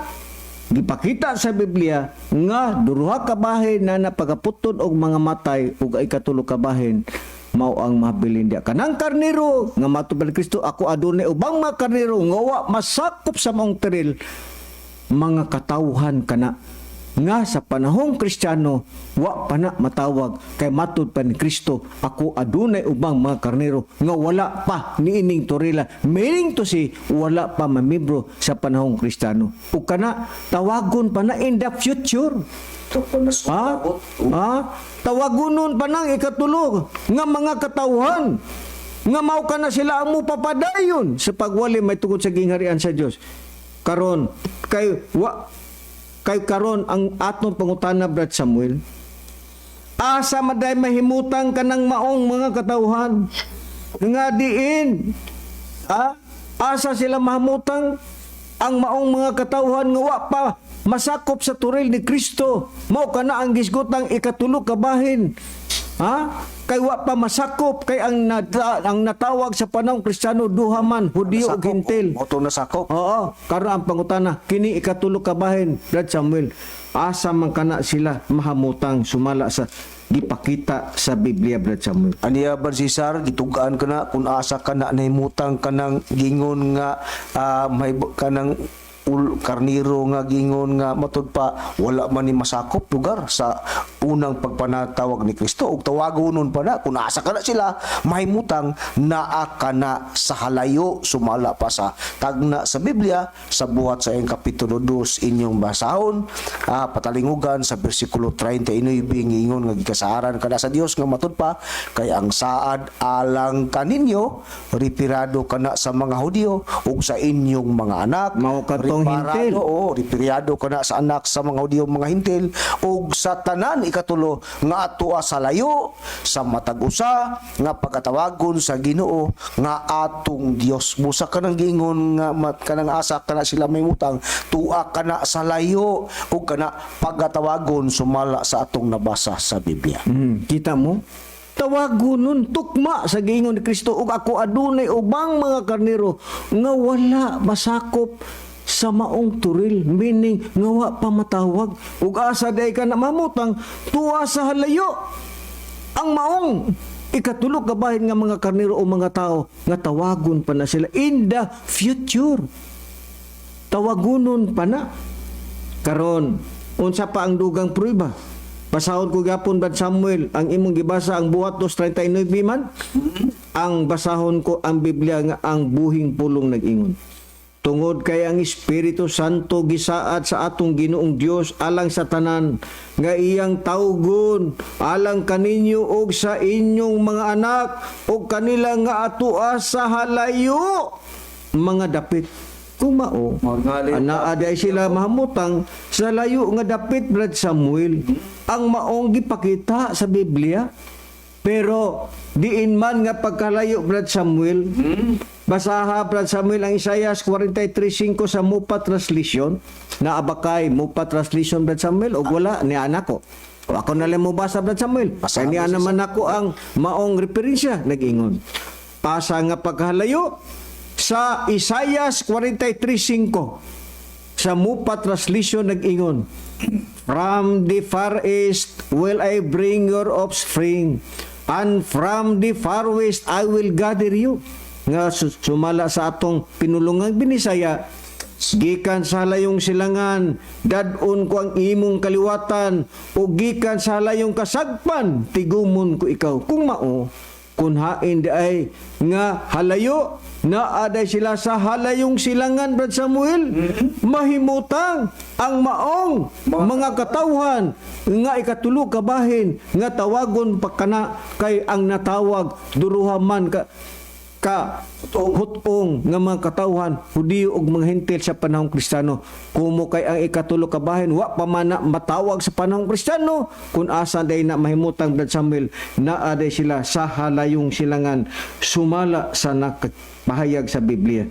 gipakita sa Biblia nga duruha ka bahin na napagaputod og mga matay ug ay katulo ka bahin mao ang mabilin diya. Kanang karnero nga matubal Kristo, "Ako adunay ubang mga karnero nga wa masakop sa maong tiril," mga katawhan kana nga sa panahong Kristiyano wa pa na matawag kay matud pa ni Kristo, "Ako adunay ubang mga karnero nga wala pa niining torila," meaning to say wala pa mamibro sa panahong Kristiyano ug kana tawagon pa na in the future. Ha? Ha? Tawagunon pa nang ikatulo nga mga katawhan nga mao kana sila ang mupapadayon sa pagwali may tungod sa gingharian sa Dios. Karon kay wa kay karon ang atong pangutana, Brad Samuel, asa maday mahimutang kanang maong mga katawhan nga diin? Ha? Asa sila mahamutang ang maong mga katawhan nga wa pa masakop sa turil ni Kristo? Mao kana ang gisgutang ikatulo ka bahin. Ha? Kay wa pa masakop kay ang natawag sa panahong Kristiyano duha man, Hudiyo ug Hintil. Mao to nasakop. Oo, karon ang pangutana kini ikatulo ka bahin, Brad Samuel. Asa man kana sila mahamutang sumala sa gipakita sa Biblia, Brad Samuel? Aniya, Brad Cesar, gitugaan ka na kung asa ka na nahimutang kanang gingon nga may kanang karniro nga gingon nga matud pa wala man ni masakop lugar sa unang pagpanatawag ni Kristo ug tawagonon pa na. Kung asa ka na sila mahimutang, naa ka na sa halayo sumala pa sa tagna sa Biblia sa Buhat sa iyang kapitulo 2, inyong basahon, patalingugan sa bersikulo 39, ngingon nga gikasaran kada sa Dios nga matud pa kay ang saad alang kaninyo ripirado kana sa mga Hudiyo ug sa inyong mga anak. Mao katong Riparado, Hintil. Oo, ripirado kana sa anak sa mga Hudiyo, mga Hintil ug sa tanan ikatulo nga atoa sa layo sa matag usa nga pagkatawagon sa Ginoo nga atong Dios. Busa kanang gingon nga mat kanang asa kana sila may utang, tua kana sa layo ug kana pagkatawagon sumala sa atong nabasa sa Biblia. Kita mo? Tawagonon tukma sa giingon ni Kristo, "Ug ako adunay ubang mga karnero nga wala masakop." Sa maong turil, meaning nga wa pa matawag. Ug asa day ka na mamutang? Tuwa sa halayo. Ang maong ikatulo kabahin nga mga karnero o mga tao nga tawagon pa na sila in the future, tawagunon pa na. Karon, unsa pa ang dugang prueba? Basahon ko gapon, Brad Samuel, ang imong gibasa, ang Buhat 2:39 man. Ang basahon ko ang Biblia nga ang buhing pulong nag-ingon. Tungod kay ang Espiritu Santo gisaad sa atong Ginoong Dios alang sa tanan nga iyang tawgon, alang kaninyo ug sa inyong mga anak ug kanila nga atoa sa halayo, mga dapit. Kung mao, Magalit. anaa di ay sila mahamutang sa layo nga dapit, Brad Samuel. Ang maong gipakita sa Biblia. Pero diin man nga pagkalayo, Brad Samuel, basaha, Brad Samuel, ang Isaiah 43:5 sa Mupa Translation. Naabakay Mupa Translation, Brad Samuel, o wala ni anak ko? O ako na lang mo basa, Brad Samuel. Kay niya naman ako ang maong referensya nag-ingon. Pasa nga pagkalayo sa Isaiah 43:5 sa Mupa Translation nag-ingon, "From the far east will I bring your offspring, and from the far west I will gather you." Nga sumala sa atong pinulungang Binisaya, "Gikan sa layong silangan, dadon ko ang imong kaliwatan, o gikan sa layong kasagpan, tigumon ko ikaw." Kung mao, kun hain di ay nga halayo, naaday sila sa halayong silangan, Brad Samuel, mahimutang ang maong mga katawhan nga ikatulo kabahin nga tawagon pa kana, kay ang natawag duruha man ka ka hutong nga mga katawhan, Hudiyo ug mga Hentil sa panahong Kristiyano. Kumo kay ang ikatulo kabahin wa pa man na matawag sa panahong Kristiyano, kun asa day na mahimutang, Brad Samuel? Naa day sila sa halayong silangan sumala sa nakapahayag sa Biblia.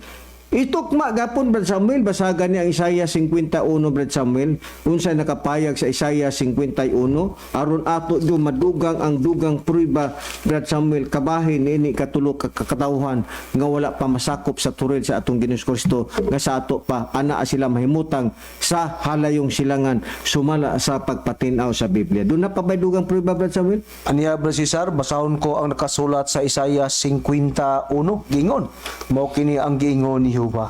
Itukma gapon, Brad Samuel, basagan niya ang Isaiah 51, Brad Samuel. Unsay nakapayag sa Isaiah 51 aron ato do madugang ang dugang prueba, Brad Samuel, kabahin ini katulo ka katawhan nga wala pa masakop sa turil sa atong Ginoong Kristo, nga sa ato pa ana sila mahimutang sa halayong silangan sumala sa pagpatinaw sa Biblia. Doon na pa ba'y dugang prueba, Brad Samuel? Aniya, Brad Cesar, basahon ko ang nakasulat sa Isaiah 51. Gingon, mao kini ang giingon ni Jehova.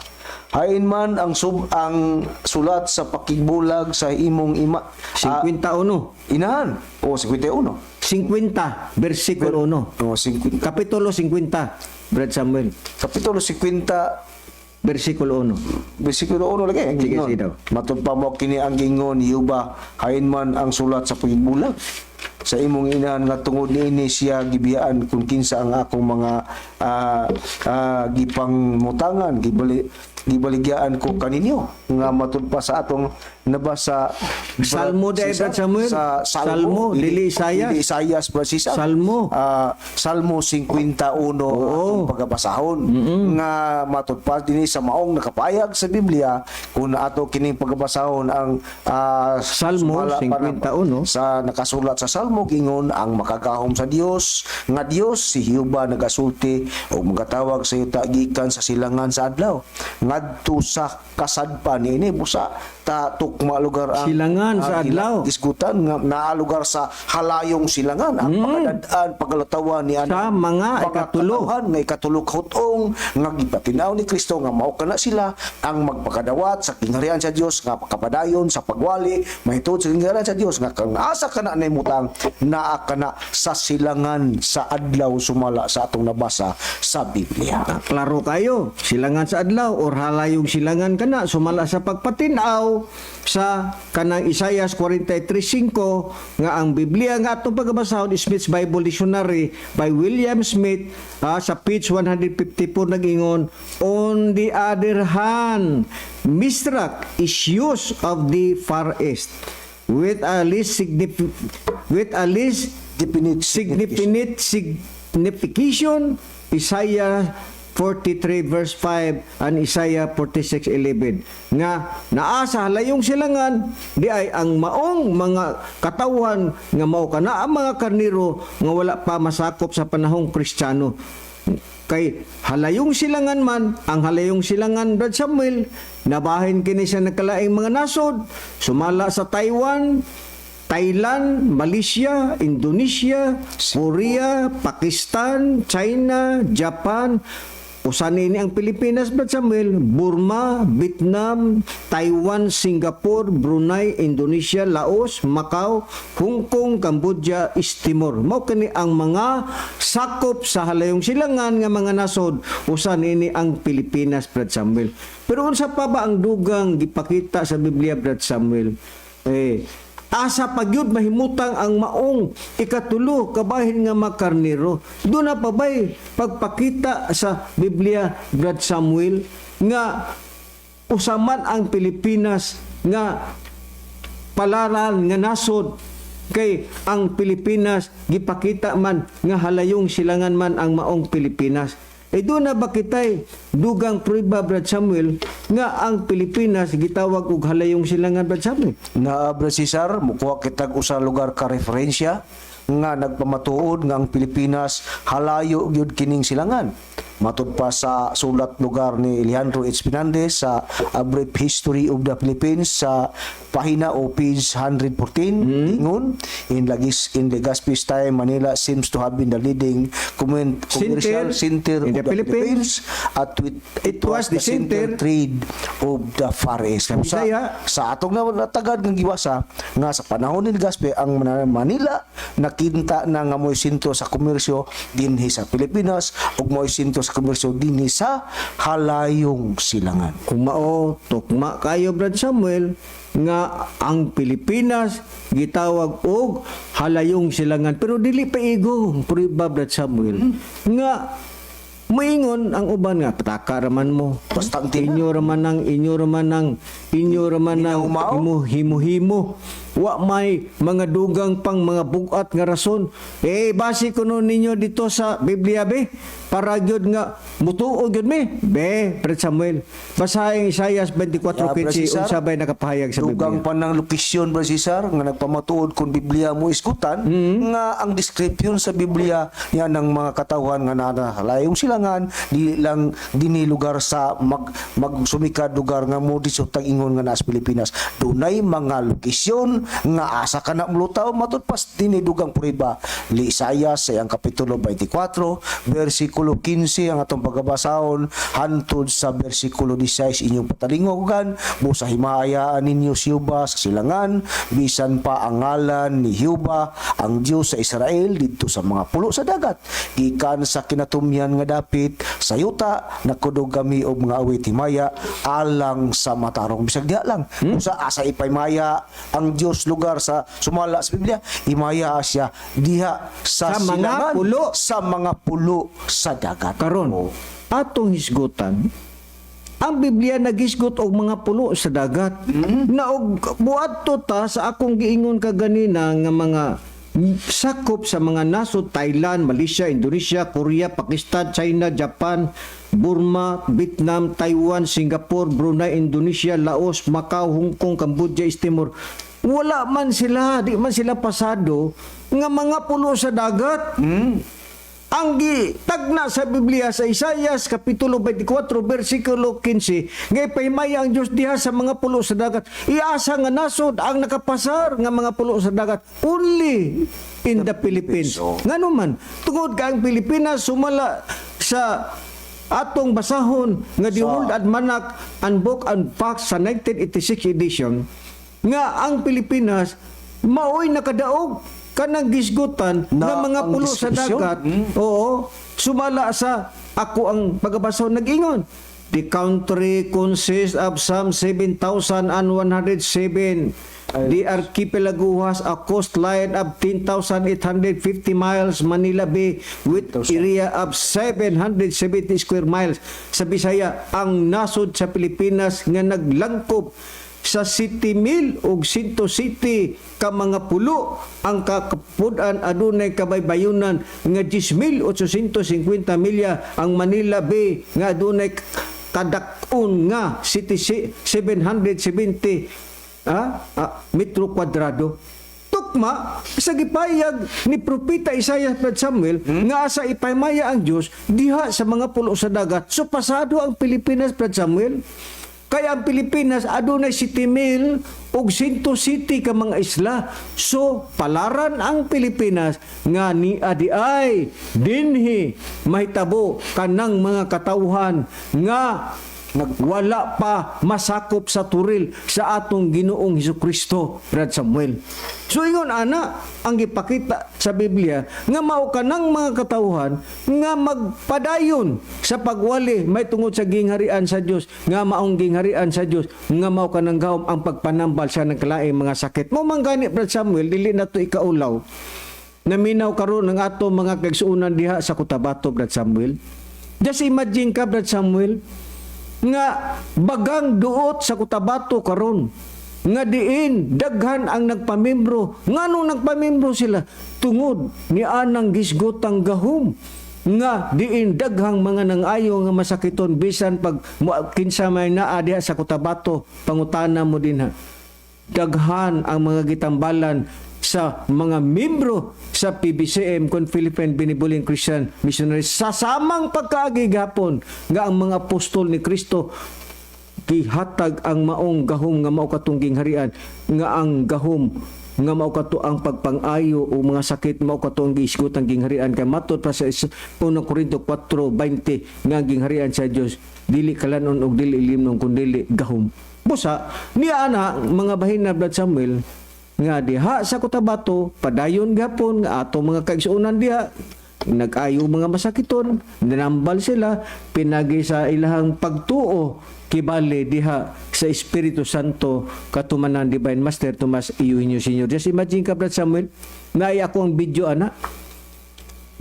Hain man ang sulat sa pakigbulag sa imong ima. Ah, 51. Inahan. O 51. 50 versikulo 1. O 50. Kapitulo 50, Brad Samuel. Kapitulo 50 versikulo 1. Versikulo 1 lagi. Ang Sige, gingon. sige daw. Matud pa mo kini ang gingon ni Jehova, hain man ang sulat sa pagbulag sa imong inahan nga tungod niini siya gibiyaan kung kinsa ang akong mga gipangmutangan gibaligyaan ko kaninyo, nga matud pa sa atong nabasa, Salmo Brad dahil, Cesar, Brad Samuel. sa Salmo, Salmo, dili Isaias. Dili Isaias, Brad Cesar. Salmo. Salmo 51 atong pagabasahon nga matud pa dinhi sa maong nakapayag sa Biblia kung ato kining pagabasahon ang Salmo sumala pa 51. Sa nakasulat sa Salmo, gingon ang makagahom sa Dios nga Dios, si Jehova, nagasulti ug magatawag sa yuta gikan sa silangan sa adlaw ngadto sa kasadpan niini. Busa ta tukma lugar ang Silangan sa ang adlaw. Isgutan nga naa lugar sa halayong silangan ang pagkadad-an, pagkalatawan ni Sa mga ikatulo. katawhan nga ikatulo kahutong nga gipatinaw ni Kristo nga mao kana sila ang magpakadawat sa kingharian sa Dios nga kapadayon sa pagwali mahitungod sa kingharian sa Dios, nga kang asa kana nahimutang, naa kana sa silangan sa adlaw sumala sa atong nabasa sa Biblia. Ah, klaro kayo, silangan sa adlaw or halayong silangan kana sumala sa pagpatinaw sa kanang Isaiah 43:5 nga ang Biblia nga atong pagabasahon, Smith's Bible Dictionary by William Smith, sa page 154 nag-ingon, "On the other hand, Misrak is use of the Far East with a least Definite significant signification, Isaiah 43 verse 5 and Isaiah 46:11, nga naa sa halayong silangan di ay ang maong mga katawhan nga mao kana ang mga karniro nga wala pa masakop sa panahong Kristiyano. Kay halayong silangan man, ang halayong silangan, Brad Samuel, nabahin kini sa nagkalaing mga nasod, sumala sa Taiwan, Thailand, Malaysia, Indonesia, Korea, Pakistan, China, Japan, usan ini ang Pilipinas, Brad Samuel, Burma, Vietnam, Taiwan, Singapore, Brunei, Indonesia, Laos, Macau, Hong Kong, Cambodia, East Timor. Mao kini ang mga sakop sa halayong silangan nga mga nasod, usan ini ang Pilipinas, Brad Samuel. Pero unsa pa ba ang dugang gipakita sa Biblia, Brad Samuel? Eh, asa pagyud mahimutang ang maong ikatulo kabahin nga makarniro? Doon na pa ba'y pagpakita sa Biblia, Brad Samuel, nga usaman ang Pilipinas nga palaran nga nasod? Kay ang Pilipinas gipakita man nga halayong silangan man ang maong Pilipinas. Eh doon na ba kitay dugang prueba, Brad Samuel, nga ang Pilipinas gitawag og halayong silangan, Brad Samuel? Na, Brad Cesar, mukuha kitag usa lugar ka referensya nga nagpamatuod nga ang Pilipinas halayo gyud kining silangan. Matud pa sa sulat lugar ni Alejandro H. Fernandez sa A Brief History of the Philippines sa pahina o page 114, ingon, in Legazpi's time, Manila seems to have been the leading commercial center in of the the Philippines. Philippines at with, It was the center trade of the Far East. Sa Bisaya. Sa atong na natagad ng giwasa nga sa panahon ni Legazpi, ang Manila nakinta na nga mo'y sentro sa komersyo dinhi sa Pilipinas ug mo'y sentro sa komersyo dinhi sa halayong silangan. Kung mao, tukma kayo, Brad Samuel, nga ang Pilipinas gitawag og halayong silangan. Pero dili pa igo prueba, Brad Samuel, nga moingon ang uban nga pataka raman mo. Basta ang tina. Inyo raman ang inyo raman ang inyo raman ang Hinahumao. himo himo himo. Wa may mga dugang pang mga bugat nga rason. Eh base kuno ninyo dito sa Biblia be para gyud nga mutuo gyud mi. Be, Brad Samuel, basahin Isaiah 24:15, Yeah, Brad Cesar. unsa bay nakapahayag sa Dugang Biblia? pa ng lokasyon, Brad Cesar, nga nagpamatuod kung Biblia mo iskutan, nga ang description sa Biblia yan ng mga katawhan nga nanahalayong silangan, di lang dinhi lugar sa magsumikad lugar nga mo disutang ingon nga naas Pilipinas. Dunay mga lokasyon nga asa ka na mulutaw matud pas dinhi dugang prueba. Li Isaiah sa iyang kapitulo 24 bersikulo 15 ang atong pagabasahon hantud sa bersikulo 16 inyong patalingogan: "Busa himayaan ninyo si Jehova sa silangan, bisan pa ang ngalan ni Jehova ang Dios sa Israel didto sa mga pulo sa dagat. Gikan sa kinatumyan nga dapit sa yuta, nakudog kami og mga awit himaya alang sa matarong." Bisag diha lang. Sa asa ipahimaya ang Dios lugar sa sumala sa Biblia, himaya siya diha sa, Sa mga silangan, pulo. Sa mga pulo sa dagat. Karon, atong hisgutan ang Biblia naghisgot og mga pulo sa dagat. Na og buadto ta sa akong giingon kaganina nga mga sakop sa mga nasod: Thailand, Malaysia, Indonesia, Korea, Pakistan, China, Japan, Burma, Vietnam, Taiwan, Singapore, Brunei, Indonesia, Laos, Macau, Hong Kong, Cambodia, East Timor. Wala man sila, di man sila pasado nga mga pulo sa dagat. Ang gitagna sa Biblia sa Isaias kapitulo 24 bersikulo 15 nga ipahimaya ang Dios diha sa mga pulo sa dagat. Iasa nga nasod ang nakapasar nga mga pulo sa dagat? Only in the Philippines. Oh. Ngano man? Tungod kay ang Pilipinas, sumala sa atong basahon nga The World Almanac and Book and Facts sa 1986 edition, nga ang Pilipinas maoy nakadaog kanang gisgutan Na nga mga ang pulo sa description? dagat. Oo, sumala sa ako ang pagabasa nag-ingon: "The country consists of some 7,107. The archipelago has a coastline of 10,850 miles, Manila Bay, with area of 770 square miles." Sa Bisaya, ang nasod sa Pilipinas nga naglangkob sa 7,000 ug 107 ka mga pulo, ang kakapud-an adunay kabaybayunan nga 10,850 milya, ang Manila Bay nga adunay kadak-on nga 770 metro kwadrado. Tukma. Tukma sa gipayag ni Propeta Isaiah, Brad Samuel, nga asa ipamaya ang Dios diha sa mga pulo sa dagat. So pasado ang Pilipinas, Brad Samuel. Kaya ang Pilipinas adunay 7,000 ug 107 ka mga isla. So palaran ang Pilipinas nga ni adi ay dinhi mahitabo kanang mga katawhan nga wala pa masakop sa turil sa atong Ginoong Hesus Kristo, Brad Samuel. So ingon ana ang gipakita sa Biblia nga mao kanang mga katawhan nga magpadayon sa pagwali may tungod sa gingharian sa Dios, nga maong gingharian sa Dios nga mao kanang gahom ang pagpanambal sa nagkalaing mga sakit. Mao man gani, Brad Samuel, dili na to ikaulaw. Naminaw karon ang ato mga kaigsuonan diha sa Cotabato, Brad Samuel. Just imagine ka, Brad Samuel, nga bagang duot sa Cotabato karon nga diin daghan ang nagpamembro. Nganong nagpamembro sila? Tungod ni anang gisgotang gahom nga diin daghang mga nangayo nga masakiton. Bisan pag kinsa may naa diha sa Cotabato, pangutana mo dinha, daghan ang mga gitambalan sa mga membro sa PBCM kon Philippine Benevolent Christian Missionaries sa samang pagkaagi gapon nga ang mga apostol ni Kristo gihatag ang maong gahom nga mao katong gingharian, nga ang gahom nga mao kato ang pagpang-ayo o mga sakit, mao kato ang giisgot ang gingharian, kay matod pa sa 1 Korinto 4:20 nga ang gingharian sa Dios dili kalanon og dili ilimnon kun dili gahom. Busa niya ana mga bahin na, Brad Samuel, nga diha sa Cotabato padayon gapon nga ato mga kaigsuonan diha nag-ayo mga masakiton, nanambal sila pinagi sa ilahang pagtuo kibali diha sa Espiritu Santo katumanan Divine Master Tomas Eugenio Senior. Just imagine ka, Brad Samuel, naay ako ang video ana,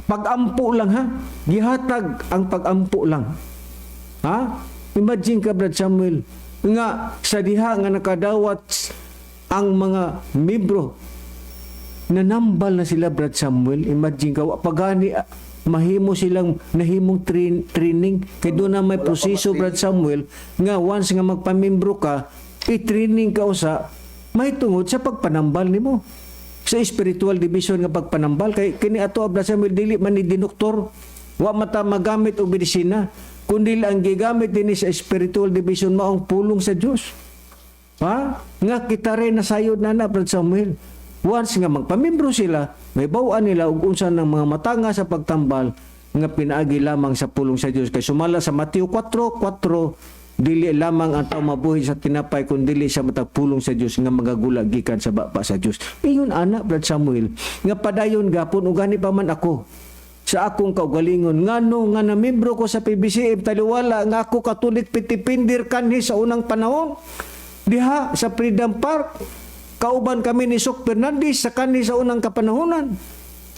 pag-ampo lang ha, gihatag ang pag-ampo lang ha. Imagine ka, Brad Samuel, nga sa diha nga nakadawat ang mga membro, nanambal na sila, Brad Samuel. Imagine ka, wa pagani mahimo silang nahimong training kay doon na may proseso, Brad Samuel, nga once nga magpamembro ka, i-training ka usa may tungod sa pagpanambal nimo sa spiritual division nga pagpanambal, kay kini ato, Brad Samuel, dili man ni dinoktor, wa mata magamit og medisina, kundi ang gigamit dinhi sa spiritual division maong pulong sa Dios. Ha? Nga kita rin nasayod na na, Brad Samuel. Once nga magpamembro sila, may bawaan nila og unsa ng mga matanga sa pagtambal nga pinaagi lamang sa pulong sa Dios. Kay sumala sa Mateo 4:4, dili lamang ang tao mabuhi sa tinapay kun dili sa matag pulong sa Dios nga magagula gikan sa baba sa Dios. Iyon ana, Brad Samuel, nga padayon gapon ug gani pa man ako sa akong kaugalingon. Ngano nga namembro ko sa PBCM, taliwala nga ako Katolik pitipindir kanhi sa unang panahon diha sa Freedom Park, kauban kami ni Sok Fernandez sa kanhi sa unang kapanahonan.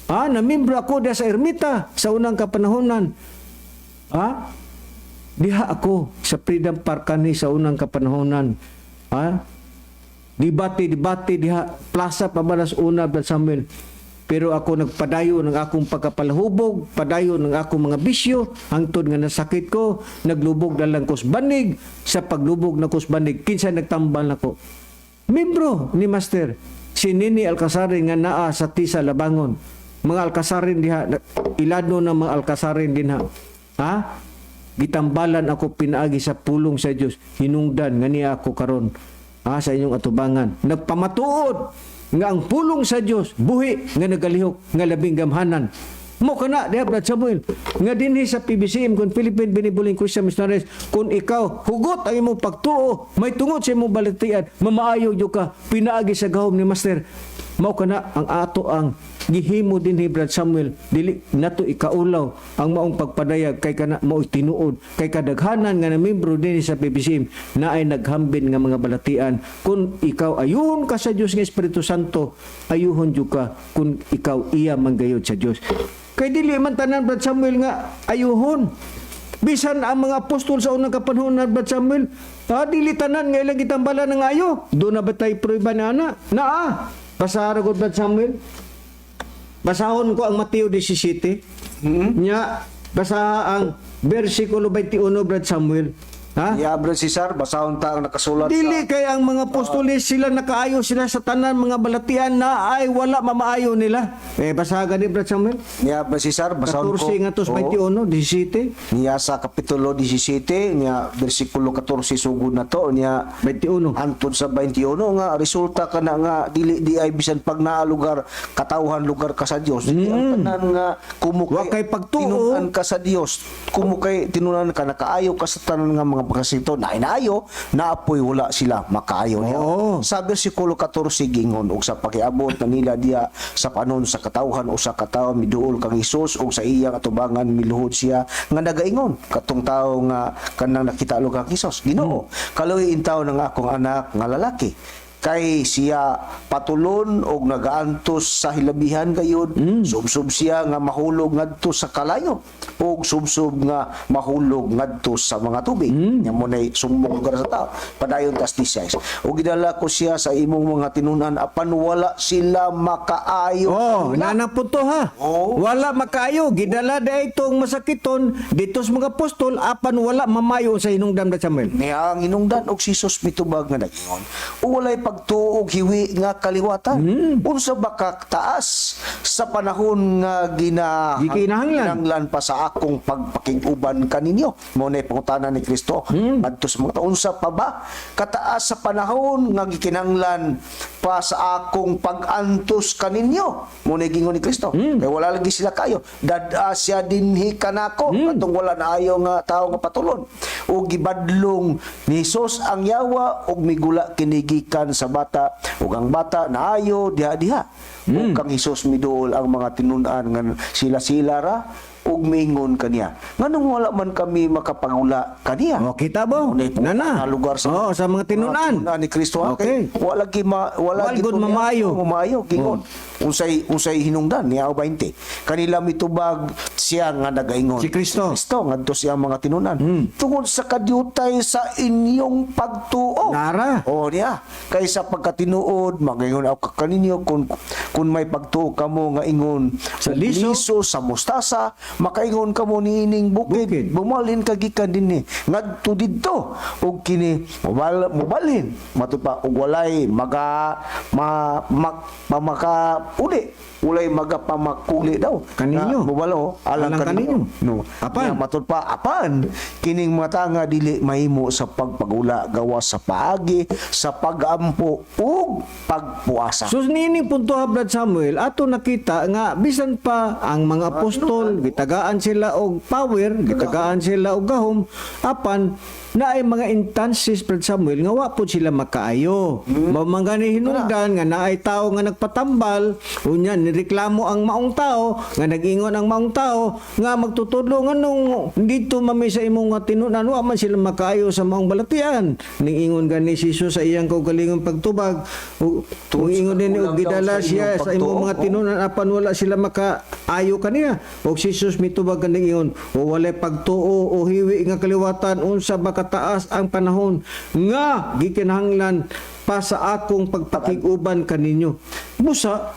Namembro ako diha sa Ermita sa unang kapanahonan. Diha ako sa Freedom Park kanhi sa unang kapanahonan. Debate debate diha Plaza Pabalas una, Brad Samuel. Pero ako nagpadayo ng akong pagkapalahubog, padayo ng akong mga bisyo, hangtod nga nasakit ko, naglubog na lang kos banig. Sa paglubog na kos banig, kinsa nagtambal nako? Membro ni Master, si Nini Alcasarin nga naa sa Tisa Labangon. Mga Alcasarin diha, ilado na mga Alcasarin dinha. Ha? Gitambalan ako pinaagi sa pulong sa Dios, hinungdan nga niya ako karon ha, sa inyong atubangan. Nagpamatuod nga ang pulong sa Dios buhi nga nagalihok nga labing gamhanan. Mo kana diha, Brad Samuel, nga dinhi sa PBCM kun Philippine Benevolent Christian Missionaries, kung ikaw hugot ang imong pagtuo may tungod sa imong balatian, mamaayo jud ka pinaagi sa gahom ni Master. Mao kana ang ato ang gihimo dinhi, Brad Samuel. Dili nato ikaulaw ang maong pagpadayag kay kana mao tinuod, kay kadaghanan nga namembro dinhi sa PBCM na ay naghambin nga mga balatian. Kung ikaw ayuhon ka sa Dios nga Espiritu Santo, ayuhon jud ka kung ikaw iya manggayod sa Dios, kay dili man tanan, Brad Samuel, nga ayuhon. Bisan ang mga apostol sa unang kapanahon na, Brad Samuel, dili tanan nga ilang gitambalan ng ayo. Doon na ba tayo prueba na ana? Naa. Basa ra gud, Brad Samuel. Basahon ko ang Mateo 17. Nya, basa ang versikulo 21, Brad Samuel. Ha? Ya, Brad Cesar, basahon ta ang nakasulat Dili sa kay ang mga apostoles sila nakaayo sila sa tanan mga balatian na ay wala mamaayo nila. Eh, basahan ni Brad Samuel. Niya, Brad Cesar, basahon ko. 14 ngadto sa 21, 17, Niya sa Kapitulo 17, niya versikulo 14 sugod na to, niya 21. hantod sa 21 nga resulta kana nga dili di ay bisan pag naa lugar katawhan lugar ka sa Dios, dili ang tanan nga kumo Wa kay pagtuo. tinunan ka sa Dios, kumo kay tinunan ka, nakaayo ka sa tanan nga mga pagkasito na inaayo naapoy wala sila makaayo niya. Oo. Sa bersikulo 14 gingon, "Og sa pakiabot na nila diya sa panon sa katawhan, usa ka tawo miduol kang Hesus og sa iyang atubangan miluhod siya nga nagaingon," katong tawo nga kanang nakita kang Hesus, "Ginoo, kaluoy intaw ng akong anak nga lalaki kay siya patulon og nagaantos sa hilabihan gayud. Subsob siya nga mahulog ngadto sa kalayo ug subsob nga mahulog ngadto sa mga tubig." Nya mo nay sumbong lugar sa tao. Padayon tas 16, "Ug gidala ko siya sa imong mga tinunan apan wala sila makaayo." Oh, nana punto ha. Oo. Wala makaayo, gidala da itong masakiton dito sa mga apostol apan wala mamayo sa hinungdan, Brad Samuel. Niya ang hinungdan, og si Jesus mitubag nga nag-ingon, "O walay pagtuo og hiwi nga kaliwatan. Unsa ba ka taas sa panahon nga gina Gikinahanglan. kinahanglan pa sa akong pagpakig-uban kaninyo?" Mao na pangutana ni Kristo ngadto sa mga tao, "Unsa pa ba kataas sa panahon nga gikinahanglan pa sa akong pag-antos kaninyo?" Mao na gingon ni Kristo. Kay wala lagi sila kayo. "Dad-a siya dinhi kanako," katong wala na ayo nga tawo nga patulon. Ug gibadlong ni Jesus ang yawa ug migula kini gikan sa bata, ug ang bata naayo diha-diha. Ug kang Hesus miduol ang mga tinun-an nga sila-sila ra ug miingon kaniya, "Nganong wala man kami makapangula kaniya?" Oh, kita mo. Unay po, Nana. na lugar sa Oh, sa mga tinunan. Mga ni Kristo ha. Okay. Kay wala gi ma, wala Wal gi gud to niya. mamaayo. Oh, mamaayo gingon. Unsay unsay hinungdan niya 20? Kanila mitubag siya nga nagaingon. Si Kristo. Si Kristo ngadto siya mga tinunan. "Tungod sa kadyutay sa inyong pagtuo." Nara. Oh niya. Kay sa pagkatinuod, magaingon ako kaninyo, kung may pagtuo kamo nga ingon Sa og liso. Liso sa mustasa, makaingon kamo niining bukid, Bukid. "Bumalhin ka gikan dinhi ngadto didto," ug kini mobalhin. Matud pa, ug walay maga ma, ma, pamaka uli, walay maga pamakuli daw Kaninyo. Na, mobalo alang, Alang kaninyo. kaninyo. No. Apan. Nya, matud pa, apan kining mga tanga dili mahimo sa pagpagula gawas sa paagi sa pagampo ug pagpuasa. So niini punto ha, Brad Samuel, ato nakita nga bisan pa ang mga apostol gitagaan sila og power, gitagaan sila og gahom, apan naay mga instances, Brad Samuel, nga wa pud sila makaayo. Mao man gani hinungdan nga naay tawo nga nagpatambal, unya nireklamo ang maong tao, nga nag-ingon ang maong tao nga magtutudlo nganong dito mami sa imong nga tinunan wa man sila makaayo sa maong balatian. Ningingon gani si Jesus sa iyang kaugalingong pagtubag ug ingon din og kulang daw gidala sa siya inyong sa imong pagtuo. mga tinunan apan wala sila makaayo kaniya. Og si Jesus mitubag kaning ingon, "O walay pagtuo o hiwi nga kaliwatan, unsa ba kataas ang panahon nga gikinahanglan pa sa akong pagpakig-uban kaninyo?" Busa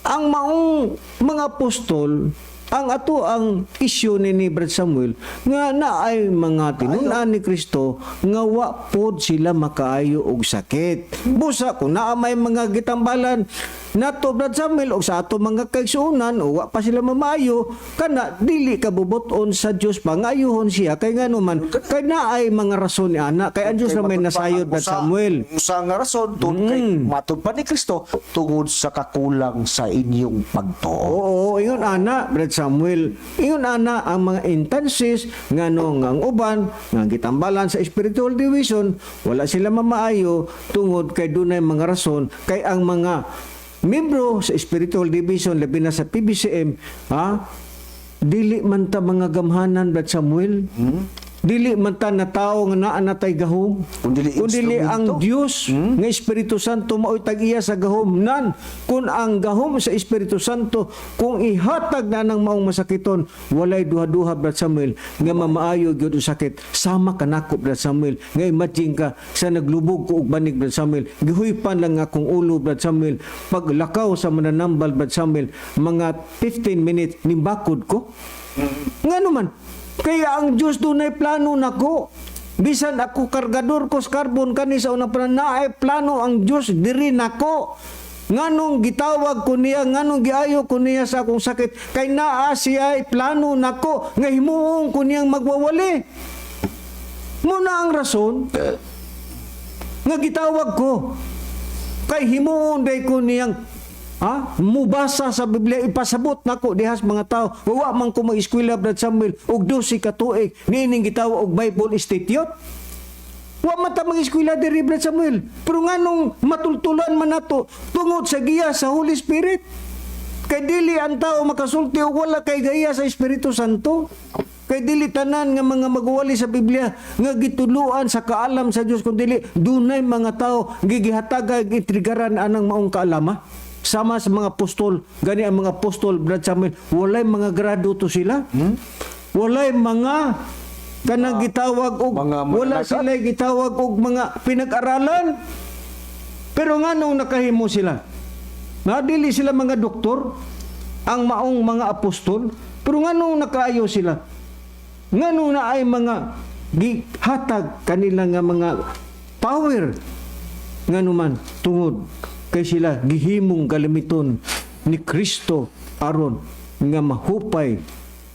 ang maong mga apostol, ang ato ang isyu ni Brad Samuel nga naay mga tinunan ni Kristo nga wa pod sila makaayo og sakit. Busa kung naa may mga gitambalan nato, Brad Samuel, og sa ato mga kaigsuonan o wa pa sila mamaayo kana, dili ka bubuton sa Dios pangayuhon siya kay ngano man kay naay mga rason ni ana, kay ang Dios Kay na may matud pa nasayod, ang Brad Samuel. Usa nga rason tungod kay matud pa ni Kristo, tungod sa kakulang sa inyong pagtuo. Oo, ingon ana, Brad Samuel. Ingon ana ang mga instances nga no nga ang uban nga gitambalan sa spiritual division wala sila mamaayo tungod kay dunay mga rason, kay ang mga membro sa spiritual division, labi na sa PBCM, ha, dili man ta mga gamhanan, Brad Samuel. Dili man ta na tao nga naa na tay gahom. Kung dili Kung dili ang instrumento. Dios nga Espiritu Santo mao'y tag-iya sa gahom nan. Kung ang gahom sa Espiritu Santo kung ihatag na ng maong masakiton, walay duha-duha, Brad Samuel, nga mamaayo gyud ang sakit sama kanako, Brad Samuel, nga imagine ka sa naglubog ko og banig, Brad Samuel, gihuypan lang akong ulo, Brad Samuel, paglakaw sa mananambal, Brad Samuel, mga 15 minutes nimbakod ko. Nga naman, kaya ang Diyos dunay plano nako. Bisan ako kargador ko sa carbon kani sa unang panahon, naay plano ang Dios diri nako. Nganong gitawag ko niya, nganong giayo ko niya sa akong sakit, kay naa siya plano nako nga himuon ko niyang magwawali. Muna ang rason nga gitawag ko. Kay himuon day ko niyang ha, mubasa sa Biblia, ipasabot nako dihas mga tao. Wa man ko mag-eskwela, Brad Samuel, og 12 ka tuig niining gitawag og Bible Institute. Wa man ta mag-eskwela diri, Brad Samuel. Pero nganong matultulan man nato tungod sa giya sa Holy Spirit. Kay dili ang tao makasulti og wala kay gaya sa Espiritu Santo. Kay dili tanan nga mga magwali sa Biblia nga gituluan sa kaalam sa Dios, kun dili dunay mga tao gigihatagay, gitrigaran anang maong kaalama. Sama sa mga apostol, gani ang mga apostol, Brad Samuel, walay mga grado to sila. Walay mga kanang gitawag og mga wala mananagat. sila gitawag og mga pinag-aralan. Pero nganong nakahimo sila? Nga dili sila mga doktor, ang maong mga apostol, pero nganong nakaayo sila? Nganong naay mga gihatag kanila nga mga power? Ngano man tungod kay sila gihimong galamiton ni Kristo aron nga mahupay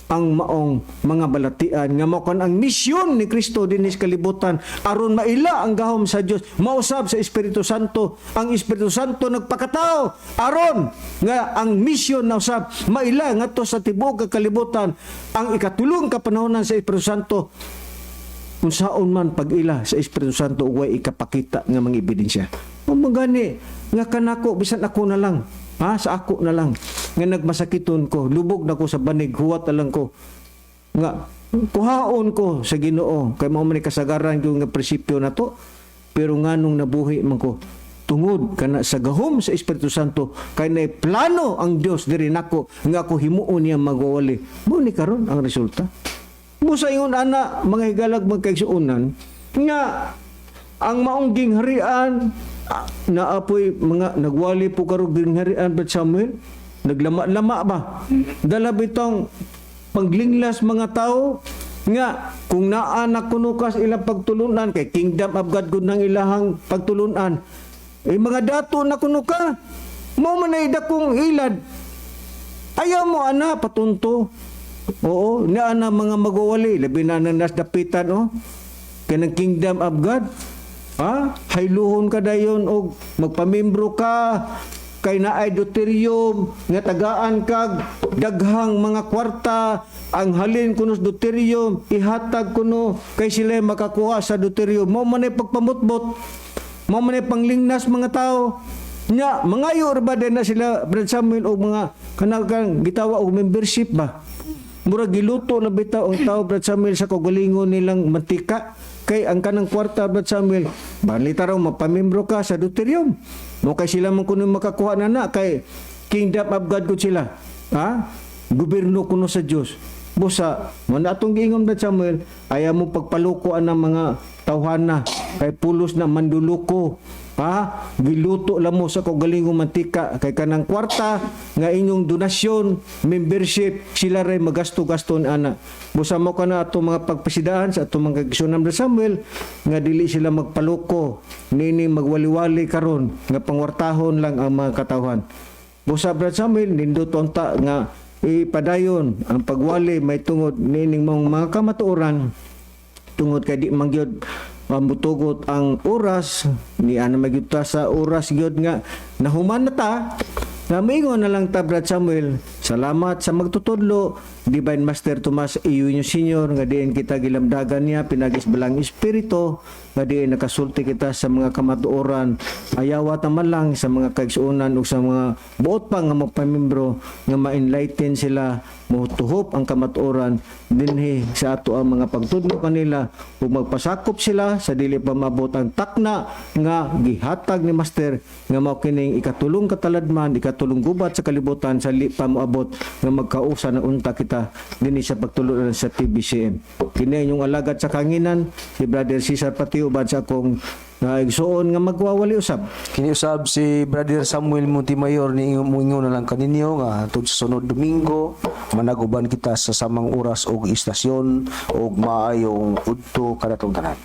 ang maong mga balatian nga mao kan ang misyon ni Kristo dinhi sa kalibutan aron maila ang gahom sa Dios, mausab sa Espiritu Santo. Ang Espiritu Santo nagpakatao aron nga ang misyon na usab maila ngadto sa tibuok kalibutan. Ang ikatulong kapanahonan sa Espiritu Santo, unsaon man pag-ila sa Espiritu Santo ug way ikapakita nga mga ebidensya. Kung gani nga kanako, bisan ako na lang, ha, sa ako na lang nga nagmasakiton ko, lubog na ko sa banig, huwat na lang ko nga kuhaon ko sa Ginoo kay mao man ni kasagaran ko nga prinsipyo na to. Pero nganong nabuhi man ko tungod kana sa gahom sa Espiritu Santo, kay nay plano ang Dios diri nako nga ako himuon niya magwawali. Mo ni karon ang resulta. Busa ingon ana, mga higalag, magkaigsuonan, nga ang maong gingharian, naapoy mga nagwali po karog gingharian, Brad Samuel, naglama-lama ba, dala bitong paglinglas mga tao nga kung naa na kuno kas ilang pagtulunan kay kingdom of God gud nang ilahang pagtulunan, eh mga dato na kuno ka mo man ay dakong ilad. Ayaw mo ana patunto. Oo, naa na mga magwawali, labi na nang nasdapitan oh. Kanang kingdom of God. Ha? Hayluhon ka dayon og magpamembro ka kay naay deuterium nga tagaan kag daghang mga kwarta. Ang halin kuno sa deuterium ihatag kuno kay sila makakuha sa deuterium. Mo man ay pagpamutbot, mo man ay panglingnas mga tao. Nya mangayo ra ba din na sila, Brad Samuel, og mga kanang gitawa og membership ba? Murag giluto na bitaw ang tao, Brad Samuel, sa kaugalingon nilang mantika, kay ang kanang kwarta, Brad Samuel, balita raw mapamembro ka sa deuterium mo kay sila man kuno makakuha na na kay kingdom of God gud sila, ha, gobyerno kuno sa Dios. Busa mo na atong giingon, Brad Samuel, ayaw mo pagpaluko ang mga tawhana kay pulos na manduluko. Ha, giluto lang mo sa kaugalingong mantika kay kanang kwarta nga inyong donasyon, membership, sila ray magasto-gasto ni ana. Busa mo kana atong mga pagpasidaan sa atong mga kaigsuonan, Brad Samuel, nga dili sila magpaluko nini magwaliwali karon nga pangwartahon lang ang mga katawhan. Busa, Brad Samuel, nindot unta nga ipadayon ang pagwali may tungod nining mga kamatuoran, tungod kay di man gyud mamutugot ang oras ni ana magyud ta sa oras gyud nga nahuman na ta na maingon na lang ta, Brad Samuel, salamat sa magtutudlo, Divine Master Tomas Eugenio Senior, nga diin kita gilamdagan niya pinagis balang espiritu nga diin nakasulti kita sa mga kamatuoran. Ayawa ta man lang sa mga kaigsuonan ug sa mga buot pa nga magpamembro nga ma-enlighten sila, motuhop ang kamatuoran dinhi sa ato ang mga pagtudlo kanila ug magpasakop sila sa dili pa maabot ang takna nga gihatag ni Master nga mao kining ikatulong kataladman, ikatulong gubat sa kalibutan sa li pa moabot nga magkausa na unta kita dinhi sa pagtulunan sa TBCM. Kini inyong alagad sa kanginan, si Brother Cesar Patio, uban sa akong Nga igsuon nga magwawali usab. Kini usab si Brother Samuel Montemayor ni moingon na lang kaninyo nga hantod sa sunod Domingo managuban kita sa samang oras og istasyon og maayong udto kanatong tanan.